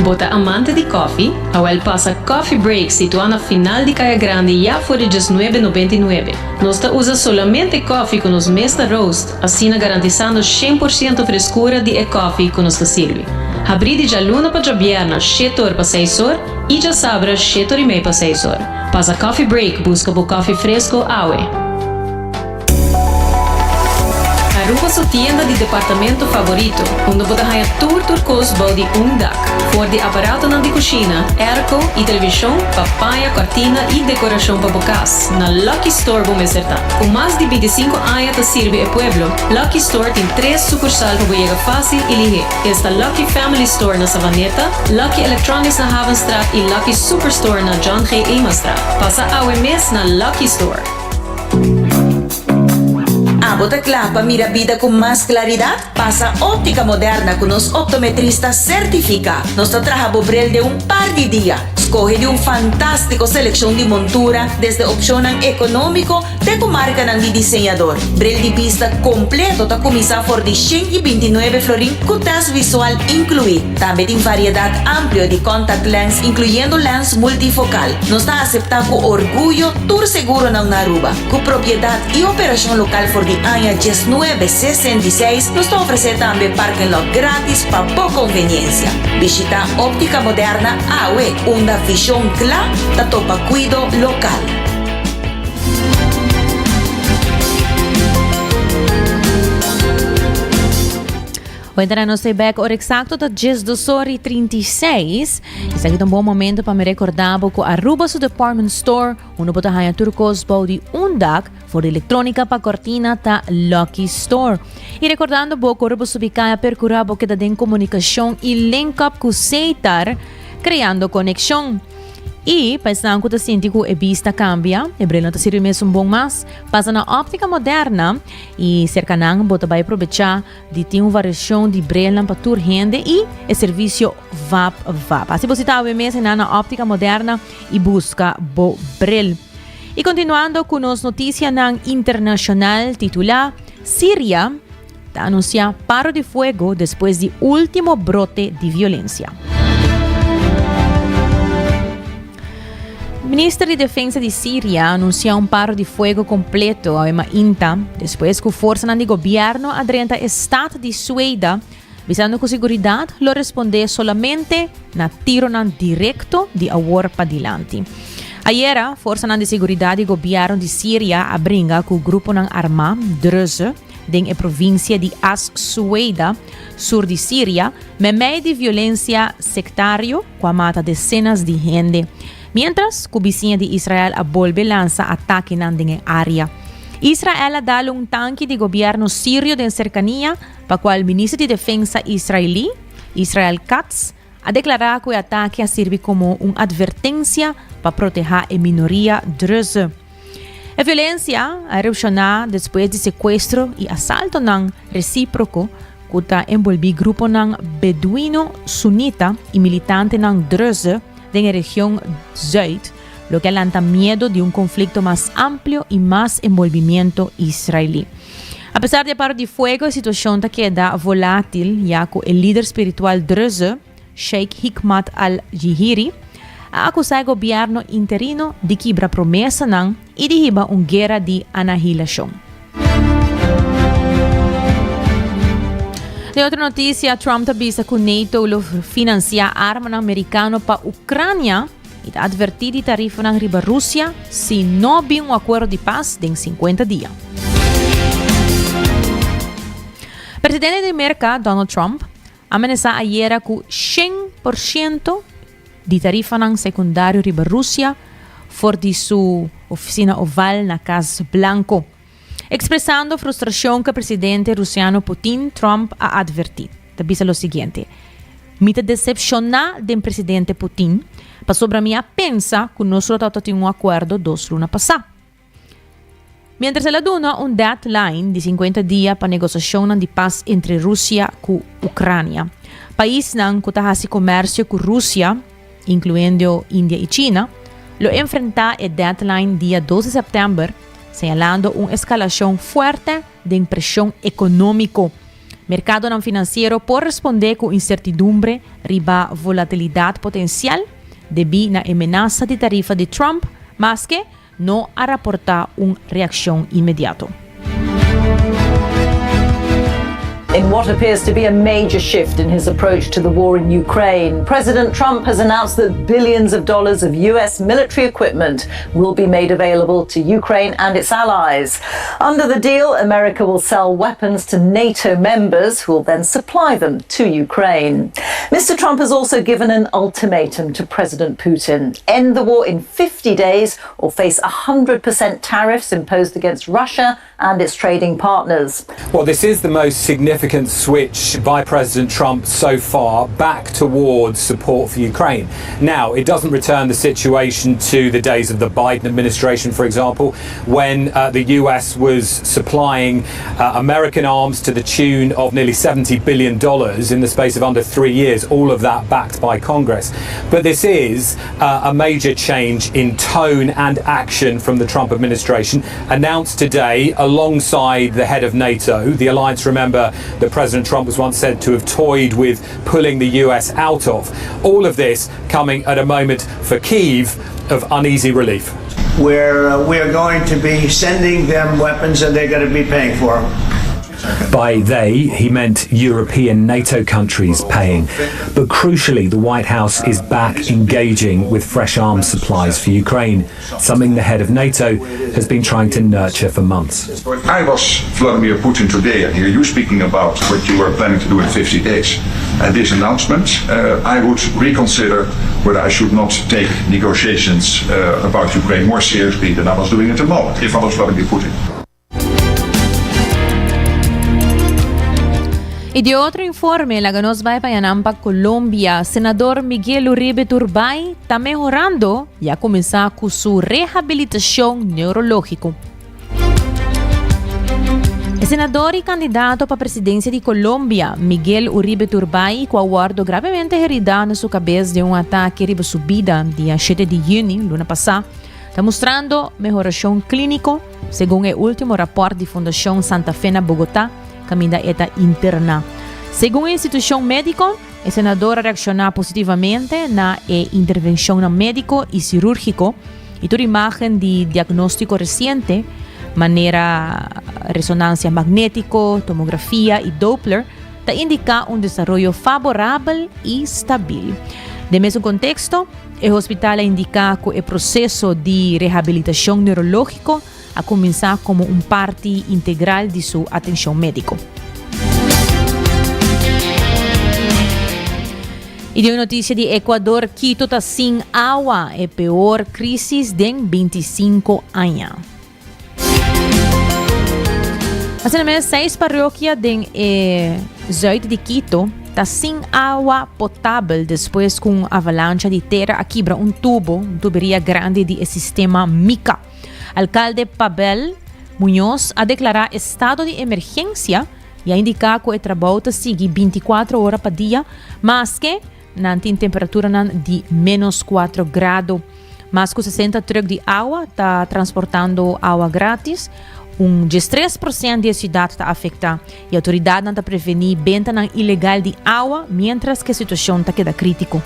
[SPEAKER 7] Bo ta amante di koffie? Awel pasa Coffee Break situá na final di Kaya Grandi ya for di diesnuebe nobenta i nuebe. Nos ta usa solamente koffie ku nos mes ta roast, asina garantisando 100% freskura di e koffie ku nos ta sirbi. Habrí di djaluna pa djabièrna shete or pa seis or i djasabra shete or i mei pa seis or. Pasa Coffee Break buska bo koffie fresko awe. Aruba su tienda di departamento favorito, unda bo ta haña tur tur kos bou di un dak. For di aparatonan di kushina, airco i televishon pa paña, kòrtina i dekorashon pa bo kas, na Lucky Store bo mester ta. Ku mas di bintisinku aña ta sirbi e pueblo, Lucky Store tin tres sukursal pa bo yega fásil i lihé. Esta Lucky Family Store na Savaneta, Lucky Electronics na Havenstraat i Lucky Superstore na John G. Emastraat. Pasa awe mes na Lucky Store.
[SPEAKER 17] Abo ta kla pa mira bida ku mas klaridat? Pasa Óptica Moderna ku nos optometrista sertifiká. Nos ta traha bo bril den un par di dia. Skohe di un fantástiko selekshon di montura, desde opshonnan ekonómiko te ku markanan di diseñador. Bril di bista kompleto ta kuminsá for di 129 florin ku tèst visual inkluí. Tambe tin variedat amplio di contact lens inkluyendo lens multifokal. Nos ta aseptá ku orguyo tur seguronan na Aruba. Ku propiedat i operashon lokal for di aña 1966, nos ta ofresé tambe parking lot grátis pa bo konveniensia. Bishitá Óptica Moderna awe, unda vishon kla ta topa kuido lokal.
[SPEAKER 9] Wentera nos ta bek ora exacto ta 12 ora y 36. Esaki ta un bon momento pa mi recorda bo cu Aruba su department store, unda bo ta haya tur cos bou di un dak, for di electronica pa cortina ta Lucky Store. Y recordando bo cu ora bo subi caya percura bo keda den comunicacion y link up cu Setar, creando conexion. Y pa esnan cu ta sinti cu e bista cambia, e bril no ta sirbi mes un bon mas, pasa na Optica Moderna y cerca nan bo ta bay probecha Di tin un variacion di brelnan pa tur hende y e servicio vap vap. Haci bo cita awe mes na na Optica Moderna y busca bo bril. Y continuando cu nos noticianan internacional titula Siria ta anuncia paro di fuego despues di ultimo brote di violencia. Minister di Defensa di Siria a anuncia un paro di fuego completo awe mainta, despues cu forsanan di gobierno a drenta e stad di Sueida, bisando cu siguridad lo responde solamente na tironan directo di awor padilanti. Ayera, forsanan di siguridad di gobierno di Siria a bringa cu gruponan arma, Druze, den e provincia di As-Sueida, sur di Siria, memei di violencia sectario cu a mata decenas di hende, mientras cu bisiña di Israel a bolbe lansa atakenan den e area. Israel a dal un tanki di gobierno sirio den cercania, pa cual minister di defensa israelí, Israel Katz, a declara cu e atake a sirbi como un advertencia pa proteha e minoria Druze. E violencia a erupciona despues di secuestro y asaltonan reciproco cu ta enbolbi gruponan beduino sunita y militantenan Druze den e region zuid, loke a lanta miedo di un conflicto mas amplio y mas enbolbimiento israelí. A pesar di e paro di fuego, e situacion ta keda volatil ya cu e lider spiritual Druze, Sheikh Hikmat al-Jihiri, a akusá e gobièrnu interino di kibra promesanan i di hiba un guera di anahilashon. Den otro notisia, Trump ta bisa ku NATO lo finansiá armanan merikano pa Ukrania i ta atvertí di tarifanan riba Rusia si no bin un akuerdo di pas den 50 dia. Presidente di Merka, Donald Trump, A menasá ayera ku 100% di tarifanan sekundario riba Rusia for di su ofisina oval na Kas Blanko. Ekspresando frustrashon ku e presidente rusiano Putin, Trump a atvertí, ta bisa lo siguiente, Mi ta desepshoná den presidente Putin pasobra mi a pensa ku nos lo tabata tin un akuerdo dos luna pasá. Mientras el a duna un deadline di 50 dia pa negosiashonnan di pas entre Rusia ku Ukrania. Paisnan ku ta hasi komersio ku Rusia, inkluendo India i China, lo enfrentá e deadline dia 2 di sèptèmber, señalando un eskalashon fuerte den preshon ekonómiko. Merkadonan finansiero por respondé ku insertidumbre riba volatilidat potensial debí na e menasa di tarifa di Trump, maske no a raportá un reakshon inmediato.
[SPEAKER 18] In what appears to be a major shift in his approach to the war in Ukraine, President Trump has announced that billions of dollars of U.S. military equipment will be made available to Ukraine and its allies. Under the deal, America will sell weapons to NATO members who will then supply them to Ukraine. Mr. Trump has also given an ultimatum to President Putin end the war in 50 days or face 100% tariffs imposed against Russia and its trading partners.
[SPEAKER 19] Well, this is the most significant switch by President Trump so far back towards support for Ukraine. Now, it doesn't return the situation to the days of the Biden administration, for example, when uh, the US was supplying uh, American arms to the tune of nearly $70 billion in the space of under three years, all of that backed by Congress. But this is uh, a major change in tone and action from the Trump administration, announced today alongside the head of NATO. The alliance, remember, that President Trump was once said to have toyed with pulling the US out of. All of this coming at a moment for Kiev of uneasy relief.
[SPEAKER 20] Where uh, we're going to be sending them weapons and they're going to be paying for them.
[SPEAKER 19] By they, he meant European NATO countries paying. But crucially, the White House is back engaging with fresh arms supplies for Ukraine, something the head of NATO has been trying to nurture for months.
[SPEAKER 21] I was Vladimir Putin today and hear you speaking about what you are planning to do in 50 days. And this announcement, uh, I would reconsider whether I should not take negotiations uh, about Ukraine more seriously than I was doing at the moment, if I was Vladimir Putin.
[SPEAKER 9] Y di otro informe, laga nos bai pa yanan pa Colombia. Senador Miguel Uribe Turbay ta mehorando y a cuminsa cu su rehabilitacion neurologico. E senador y candidato pa presidencia di Colombia, Miguel Uribe Turbay, cu a wordo gravemente herida na su cabes den un atake riba su bida dia shete di juni, luna pasa, ta mustrando mehoracion clinico, segun e ultimo raport di Fundacion Santa Fe na Bogotá, caminda e ta interna. Segun e institucion medico, e senador a reacciona positivamente na e intervencionnan medico y cirurgico y tur imagen di diagnostico reciente, manera resonancia magnetico, tomografia y Doppler, ta indica un desaroyo favorabel y stabil. Den mesun contexto, E hospital a indiká ku e proseso di rehabilitashon neurológiko a kuminsá komo un parti integral di su atenshon médiko. I den un notisia di Ecuador, Quito ta sin awa, e peor krísis den 25 aña. Asina mes, seis parrokia den e zuid di Quito ta sin awa potabel despues ku un avalancha di tera a kibra un tubo, un tuberia grandi di e sistema Mica. Alkalde Pabel Muñoz a deklará estado di emergensia i a indiká ku e trabou ta sigui 24 ora pa dia, maske nan tin temperaturanan di ménos 4 grado. Mas ku 60 trùk di awa ta transportando awa gratis. Un 13 prosent di e siudat ta afektá i outoridatnan ta prevení bentanan ilegal di awa miéntras ku e situashon ta keda krítiko.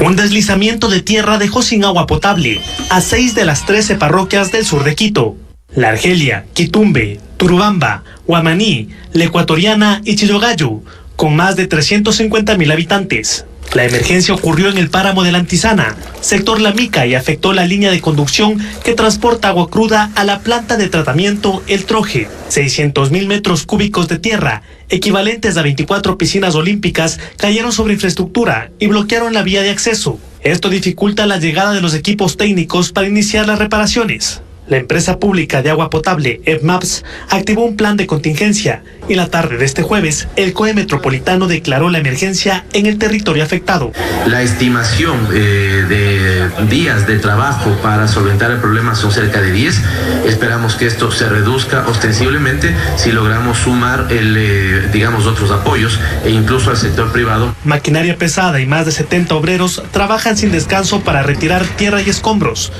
[SPEAKER 22] Un deslizamiento de tierra dejó sin agua potable a seis de las 13 parroquias del sur de Quito, La Argelia, Quitumbe, Turubamba, Guamaní, La Ecuatoriana y Chillogallo, con más de 350 mil habitantes. La emergencia ocurrió en el páramo de la Antisana, sector La Mica, y afectó la línea de conducción que transporta agua cruda a la planta de tratamiento El Troje. 600 mil metros cúbicos de tierra, equivalentes a 24 piscinas olímpicas, cayeron sobre infraestructura y bloquearon la vía de acceso. Esto dificulta la llegada de los equipos técnicos para iniciar las reparaciones. La empresa pública de agua potable, EPMAPS, activó un plan de contingencia y la tarde de este jueves, el COE Metropolitano declaró la emergencia en el territorio afectado.
[SPEAKER 23] La estimación eh, de días de trabajo para solventar el problema son cerca de 10. Esperamos que esto se reduzca ostensiblemente si logramos sumar el, eh, digamos, otros apoyos e incluso al sector privado.
[SPEAKER 22] Maquinaria pesada y más de 70 obreros trabajan sin descanso para retirar tierra y escombros,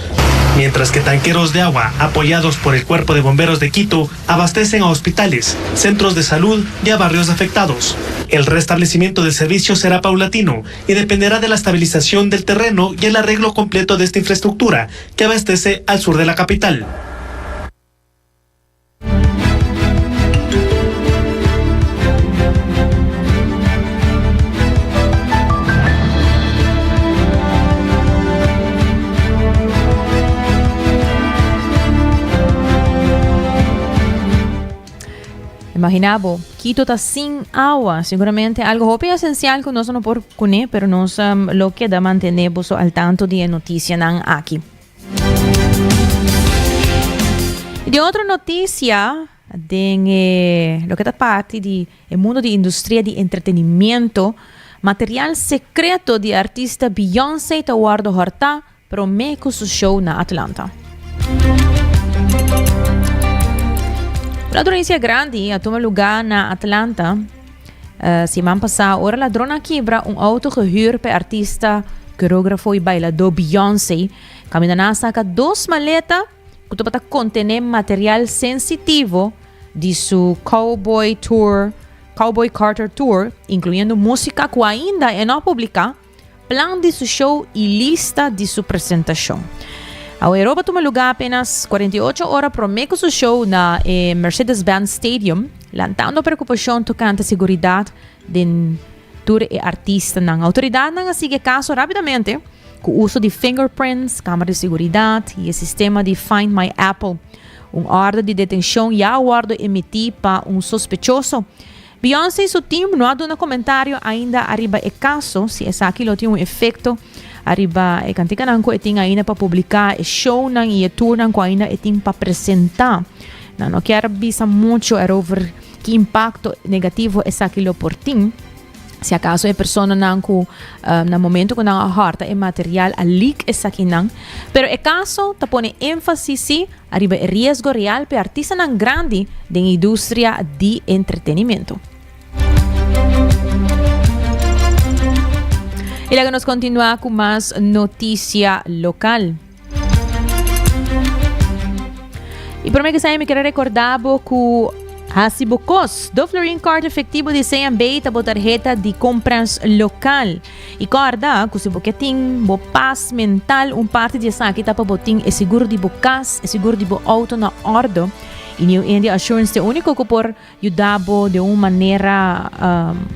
[SPEAKER 22] mientras que tanqueros de agua agua, apoyados por el Cuerpo de Bomberos de Quito, abastecen a hospitales, centros de salud y a barrios afectados. El restablecimiento del servicio será paulatino y dependerá de la estabilización del terreno y el arreglo completo de esta infraestructura que abastece al sur de la capital.
[SPEAKER 9] Imagina bo, Quito ta sin awa, seguramente algo hopi esencial cu nos no por cune, pero nos um, lo keda mantene boso al tanto di e noticianan aki. Y di otro noticia, den e, loke ta parti di e mundo di industria di entretenimiento, material secreto di artista Beyoncé ta wordo horta prome cu su show na Atlanta. Un ladronencia grandi a tuma lugar na Atlanta uh, siman pasa ora ladron a kibra un auto gehuur pe artista, coreografo y bailador Beyoncé. Caminda nan a saca dos maleta cu tabata contene material sensitivo di su Cowboy Tour, Cowboy Carter Tour, incluyendo musica cu ainda e no a publica, plan di su show y lista di su presentacion. Awe roba tuma lugar apenas 48 ora prome cu su show na e Mercedes-Benz Stadium, lantando preocupacion tocante seguridad den tur e artistanan. Autoridadnan a sigui e caso rapidamente cu uso di fingerprints, camera di seguridad y e sistema di Find My Apple. Un orde di detencion ya a wordo emiti pa un sospechoso. Beyoncé y su team no a duna comentario ainda ariba e caso, si esaki lo tin un efecto ariba e canticanan cu e tin ainda pa publica, e shownan y e tournan cu ainda e tin pa presenta. Nan no kier bisa mucho erover ki impacto negativo esaki lo por tin. Si acaso e personanan cu na momento cu nan a horta e material a leak esakinan. Pero e caso ta pone enfasis si ariba e riesgo real p'e artistanan grandi den industria di entretenimento. Y laga nos continua cu mas noticia local. Y prome que mi quiero recordar bo cu hasi bo cos. Do Florin Card efectivo di CMB ta bo tarjeta di compras local. Y corda cu si bo ke tin bo paz mental, un parti di esaki ta pa bo tin e seguro di bo cas, e seguro di bo auto na orde. Y New India Assurance te unico cu por Yuda bo den un manera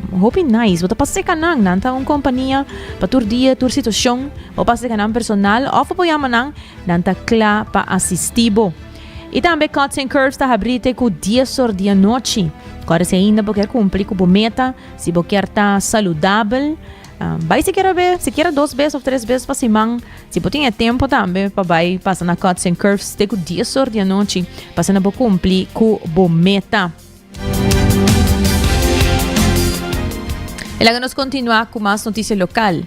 [SPEAKER 9] hopi nice. Bo ta pasa serka nan. Nan ta un kompania pa tur dia, tur situashon. Bo pasa serka nan personal òf bo por yama nan. Nan ta kla pa asistí bo. I tambe Cuts and Curves ta habrí te ku dies or di anochi. Kòrda si ainda bo kier kumpli ku bo meta, si bo kier ta saludabel, bai sikiera be, sikiera dos bes òf tres bes pa siman. Si bo tin e tempo tambe pa bai pasa na Cuts and Curves te ku dies or di anochi pa asina bo kumpli ku bo meta. E laga nos kontinua ku mas notisia lokal.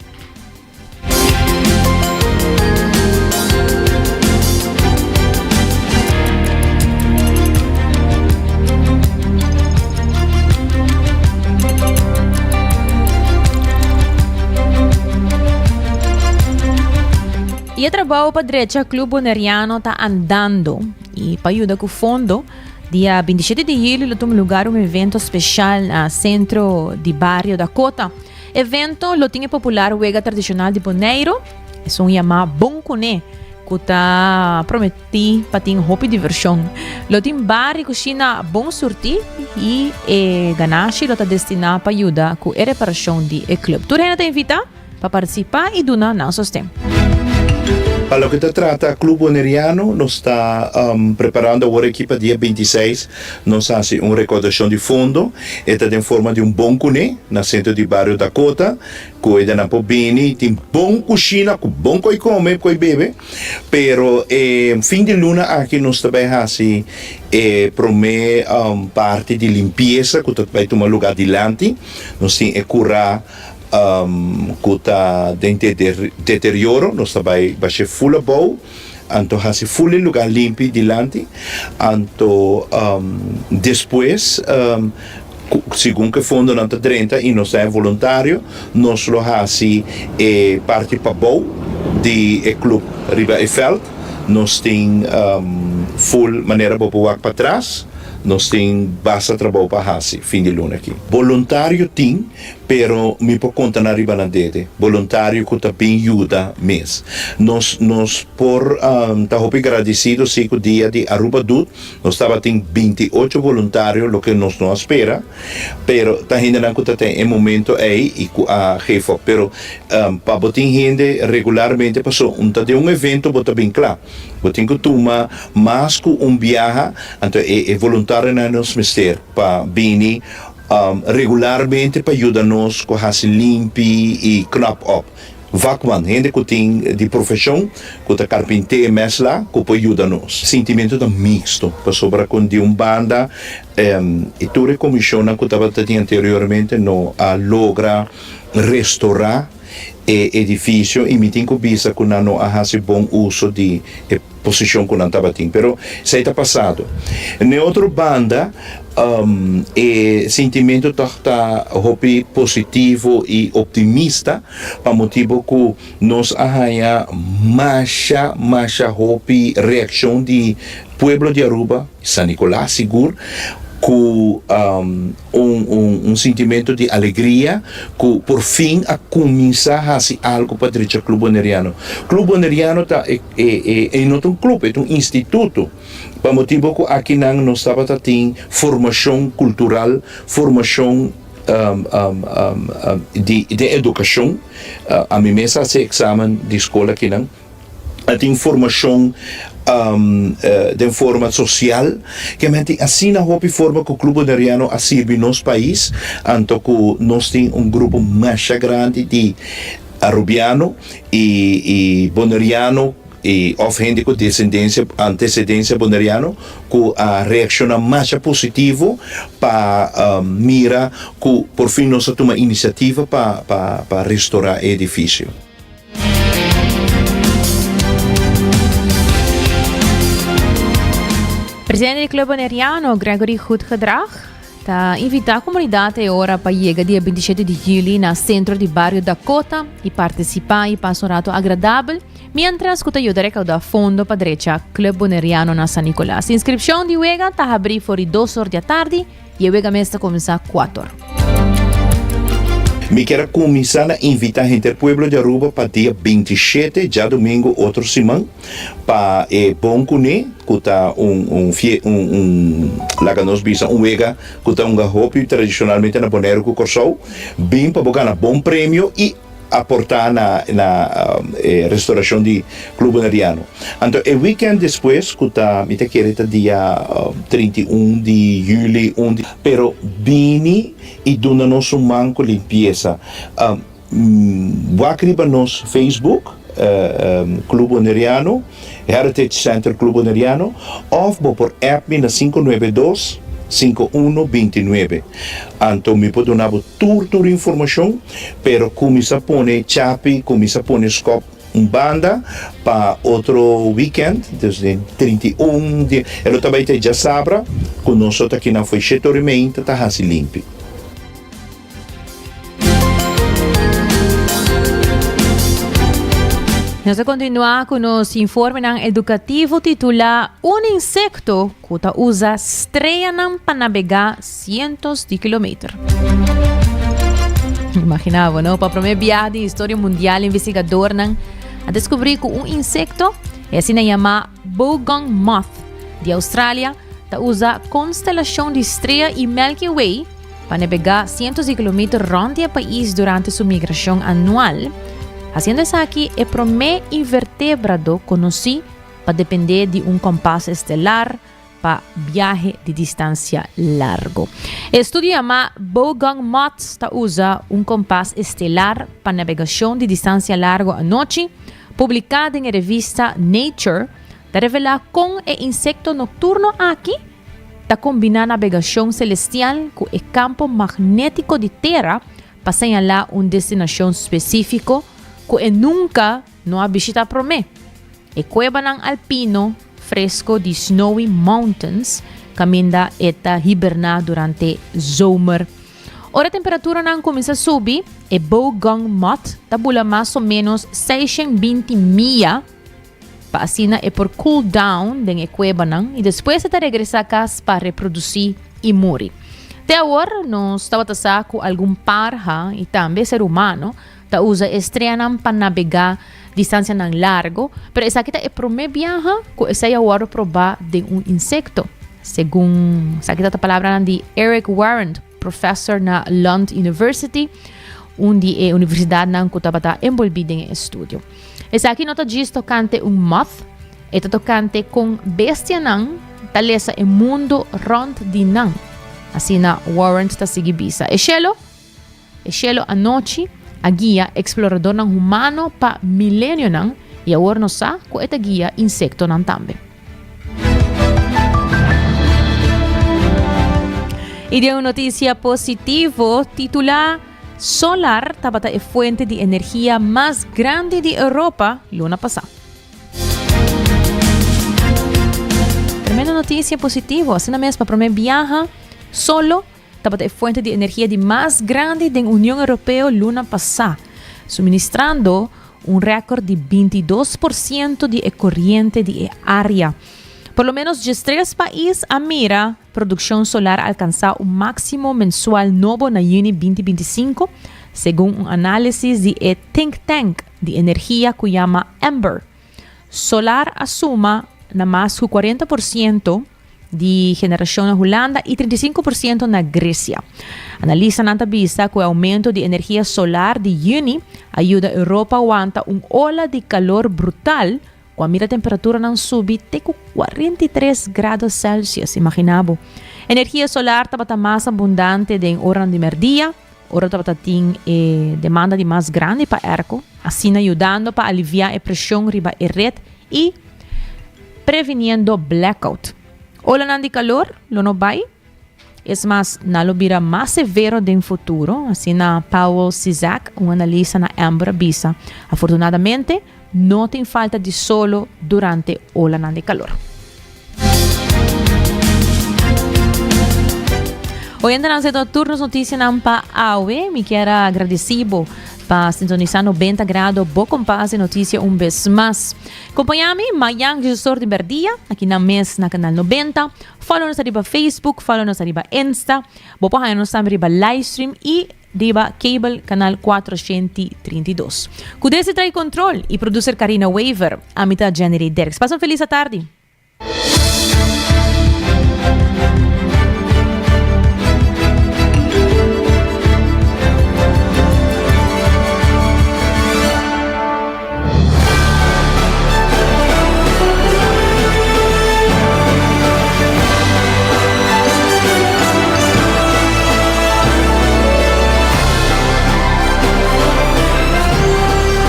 [SPEAKER 9] Y e trabao pa drecha Club Boneriano ta andando y pa yuda cu fondo, dia 27 di juli lo tuma lugar un evento special na Centro di Bario Dakota. Evento lo tin e popular wega tradicional di Boneiro, esun yama Bon Cune, cu ta prometi pa tin hopi diversion. Lo tin bar y cushina bon surti y e ganashi lo ta destina pa yuda cu e reparacion di e club. Tur hende ta invita. pa partisipá i duna nan sosten.
[SPEAKER 14] Pa loke ta trata Club Boneriano, nos ta preparando awor aki pa dia 26 nos hasi un recaudashon di fondo. E ta den forma di un bon kuné na sentro di bario Dakota ku edanan por bini tin bon kushina ku bon koi kome koi bebe. Pero e fin di luna aki nos ta bai hasi e prome parti di limpiesa ku ta bai tuma luga dilanti. Nos tin e kura. Ku ta den deterioro, nos ta bai bash'é ful abou, anto hasi ful e lugá limpi dilanti, anto despues segun ku e fondonan ta drenta i nos ta e voluntario, nos lo hasi e parti pabou di e club riba e vèlt. Nos tin full manera bo por wak patras, nos tin basta trabou pa hasi fin di luna aki. Boluntario tin, pero mi por konta nan riba nan dede, boluntario ku ta bin yuda mes. Nos nos por ta hopi gradisido si ku dia di Aruba Doet nos tabatin 28 boluntario, loke nos no a spera. Pero ta hendenan ku ta ten e momento ei i ku a geef op. Pero pa bo tin hende regularmente paso un ta den un evento bo ta bin kla. Bo tin ku tuma mas ku un biaha, anto e e voluntarionan nos mester pa bini regularmente pa yuda nos ku hasi limpi i knap op. Vakman, hende ku tin di profeshon, ku ta karpinté mèsla, ku por yuda nos. Sintimentu ta miksto, pasobra ku di un banda e tur e komishonnan ku tabata tin anteriormente no a logra restorá e edifisio i mi tin ku bisa ku nan no a hasi bon uso di e posishon ku nan tabatin. Pero esei ta pasado. N'e otro banda, e sintimentu tòg ta hopi positivo i optimista pa motibu ku nos a haña masha, masha hopi reakshon di pueblo di Aruba, San Nicolas sigur, ku un un sintimentu di alegria ku por fin a kuminsá hasi algu pa drecha Club Boneriano. Club Boneriano ta e e e no ta un club, e ta un instituto, pa motibu ku akinan nos tabata tin formashon kultural, formashon di den edukashon. Ami mes a hasi eksamen di skol akinan. A tin formashon den forma sosial. Ke men tin asina hopi forma ku Club Boneriano a sirbi nos pais, anto ku nos tin un grupo masha grandi di Arubiano i Boneriano i òf hende ku desendensia, antecedensia Boneriano ku a reakshoná masha positivo pa mira ku porfin nos a tuma inisiativa pa restorá e edifisio.
[SPEAKER 9] Presidente di Club Boneriano, Gregory Goedgedrag, ta invita comunidad e ora pa yega dia 27 di juli na centro di bario Dakota y participa y pasa un rato agradabel mientras cu ta yuda recauda fondo pa drecha Club Boneriano na San Nicolas. Inscripcion di wega ta habri for di dos or di atardi Y e wega mes ta kuminsá kuator.
[SPEAKER 14] Mi kier a kuminsá na invitá henter pueblo di Aruba pa dia 27, djadumingu otro siman, pa e Bon Kuné, ku ta un un fie un un laga nos bisa un wega ku ta hunga hopi tradishonalmente na Boneiru ku Kòrsou, bin pa bo gana bon premio i aportá na na e restaurashon di Club Boneriano. Anto e weekend despues ku ta mi ta kere ta dia 31 di juli un di pero bini i duna nos un man ku limpiesa. Wak riba nos Facebook Club Boneriano, Heritage Center Club Boneriano òf bo por app mi na 592 5129. Anto mi por duna bo tur tur informashon, pero kuminsá pone chapi, kuminsá pone skòp un banda pa otro weekend, dus den 31 di, e lo ta bai te djasabra ku nos lo ta kinan fo'i shete ora i meinta ta hasi limpi.
[SPEAKER 9] Nos ta kontinuá ku nos informenan edukativo titulá Un insekto ku ta usa streanan pa nabegá sientos di kilometer. Imaginá bo, no? Pa promé biaha den historia mundial investigadornan a deskubrí ku un insekto, e asina yamá bogong moth di Australia, ta usa konstelashon di strea i Milky Way pa nabegá sientos di kilometer rònt di e pais durante su migrashon anual, hasiendo esaki e promé invertebrado konosí pa dependé di un kompas estelar pa biahe di distansia largu. E estudio yamá Bogong Moths ta usa un kompas estelar pa nabegashon di distansia largu anochi, publiká den e revista Nature, ta revelá kon e insekto nokturno aki ta kombiná nabegashon selestial ku e kampo magnétiko di tera pa señalá un destinashon spesífiko ku e nunka no a bishitá promé, e kuebanan alpino fresko di Snowy Mountains kaminda e ta hiberná durante zomer. Ora temperaturanan kuminsá subi, e bogong moth ta bula mas o ménos 620 mia. pa asina e por cool down den e cuebanan y despues e ta regresa cas pa reproduci y muri. Te awor nos tabata sa cu algun parha y tambe ser humano ta usa e streanan pa nabega distancianan largo, pero esaki ta e prome biaha cu esey a wordo proba den un insecto, segun esaki ta ta palabranan di Eric Warrant, professor na Lund University, un di e universidadnan cu tabata enbolbi den e estudio. Esaki no ta djis tocante un moth, e ta tocante con bestianan ta lesa e mundo rond di nan. Asina Warrant ta sigui bisa. E shelo, e shelo anochi a guia exploradornan humano pa milenionan y awor nos sa cu e ta guia insectonan tambe. Y den un noticia positivo titula Solar tabata e fuente di energia mas grandi di Europa luna pasa. Tremendo noticia positivo. Asina mes pa prome biaha solo tabata e fuente di energia di mas grandi den Union Europeo luna pasa, suministrando un record di 22% di e coriente di e area. Por lo menos 13 pais a mira Produkshon solar alkansá un máksimo mensual nobo na yüni 2025, segun un análisis di e think tank di energia ku yama Ember. Solar a suma na mas ku 40 por siento di generashon na Hulanda i 35 por siento na Gresia. Analistanan ta bisa ku e oumento di energia solar di yüni a yuda Europa wanta un ola di kalor brutal Ku a mira temperaturanan subi te ku 43 grado Celsius, imagina bo. Energia solar tabata mas abundante den oranan di merdia, ora tabata tin e demanda di mas grandi pa airco, asina yudando pa alivia e presion riba e red i previniendo blackout. Olanan di kalor lo no bai. Es mas, nan lo bira mas severo den futuro, asina Pawel Cizak, un analista na Ember a bisa. Afortunadamente, no tin falta di solo durante olanan di kalor. Oyentenan esei ta tur nos notisianan pa awe. Mi kier a gradisi bo pa sintonisa 90 Grado bo kompas di notisia un bes mas. Kompaña mi mayan Jesor di Berdia, aki nan mes na Kanal 90. Follow nos ariba Facebook, follow nos ariba Insta. Bo por haña nos tambe riba livestream y riba cable canal 432. Cu desi trae control y producer Karina Wever, ami ta Jenny Derks. Pasa un feliz atardi.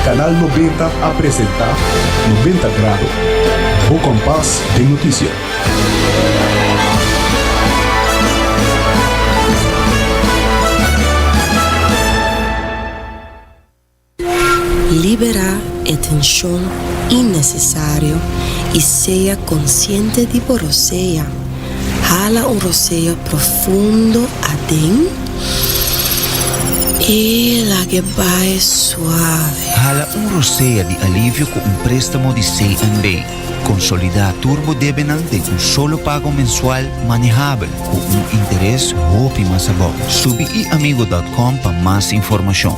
[SPEAKER 1] Canal 90 a presenta 90 Grado, bo kompas den notisia.
[SPEAKER 3] Liberá e tenshon innesesario i sea konsiente di bo rosea. Hala un rosea profundo aden i lag'e bai suave.
[SPEAKER 6] Hala un rosea di alivio ku un préstamo di CNB. Konsolidá tur bo debenan den un solo pago mensual manehabel ku un interes hopi mas abou. Subi iamigo dòt kòm pa mas informashon.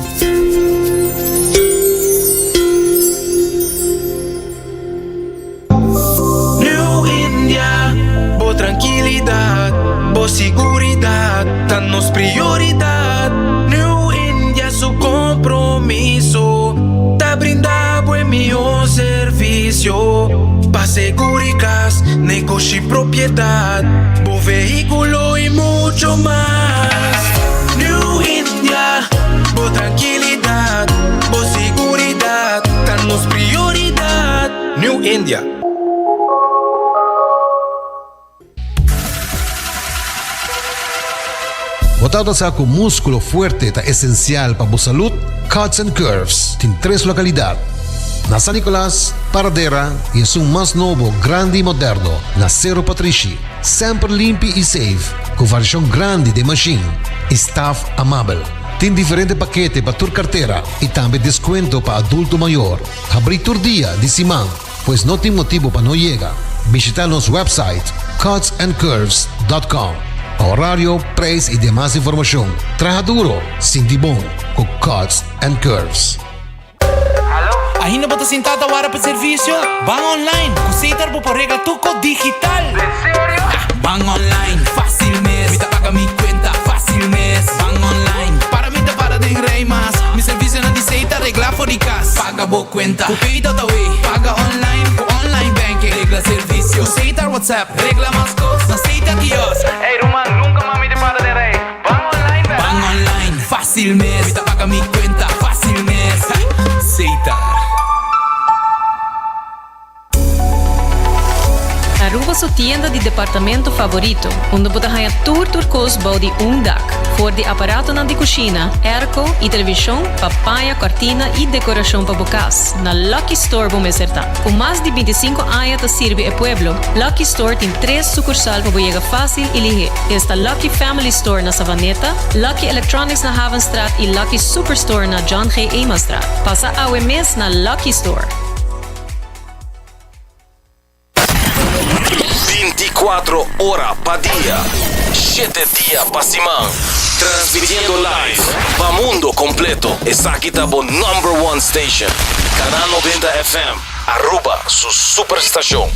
[SPEAKER 5] New India, bo trankilidat, bo siguridat ta nos prioridat. New India su kompromiso ta brinda bo e mihó servisio pa segurikas, negoshi, propiedat, bo vehíkulo i mucho mas. New India, bo trankilidat, bo siguridat ta nos prioridat. New India.
[SPEAKER 4] Bo tabata sa ku múskulo fuerte ta esensial pa bo salud? Cuts and Curves tin tres lokalidat, na San Nicolas, Paradera i esun mas nobo, grandi i moderno, na Sero Patrishi. Semper limpi i safe, ku variashon grandi den mashin i staf amabel. Tin diferente pakete pa tur kartera i tambe deskuento pa adulto mayor. Habrí tur dia di siman. Pues no tin motibo pa no yega. Bishita nos website cutsandcurves.com pa horario, prijs y demas informacion. Traha duro, sinti bon cu Cuts and Curves.
[SPEAKER 8] Ainda bo ta sinta ta wara pa servicio? Ban online, cu Setar bo por regla tuco digital! Den serio? Ban online, facil mes, mi ta paga mi cuenta facil mes. Ban online, para mi ta para den rij mas, mi servicionan di Setar regla for di cas. Paga bo cuenta cu Pay.awe, paga online cu online banking, regla servicio cu Setar WhatsApp, regla mas cos na Setar kiosk. Ey ruman, nunca mas mi ta para den rij. Ban online bel. Ban online, facil mes, mi ta paga mi cuenta facil mes. Setar.
[SPEAKER 10] Aruba su tienda di departamento favorito, unda bo ta haña tur tur kos bou di un dak. For di aparatonan di kushina, airco i televishon pa paña, kòrtina i dekorashon pa bo kas, na Lucky Store bo mester ta. Ku mas di bintisinku aña ta sirbi e pueblo, Lucky Store tin tres sukursal pa bo yega fásil i lihé. Esta Lucky Family Store na Savaneta, Lucky Electronics na Havenstraat i Lucky Superstore na John G. Emastraat. Pasa awe mes na Lucky Store.
[SPEAKER 11] 24 ora pa dia, shete dia pa siman. Transmitiendo live pa mundo completo. Esaki ta bo number one station. Canal 90 FM, Aruba su superstacion.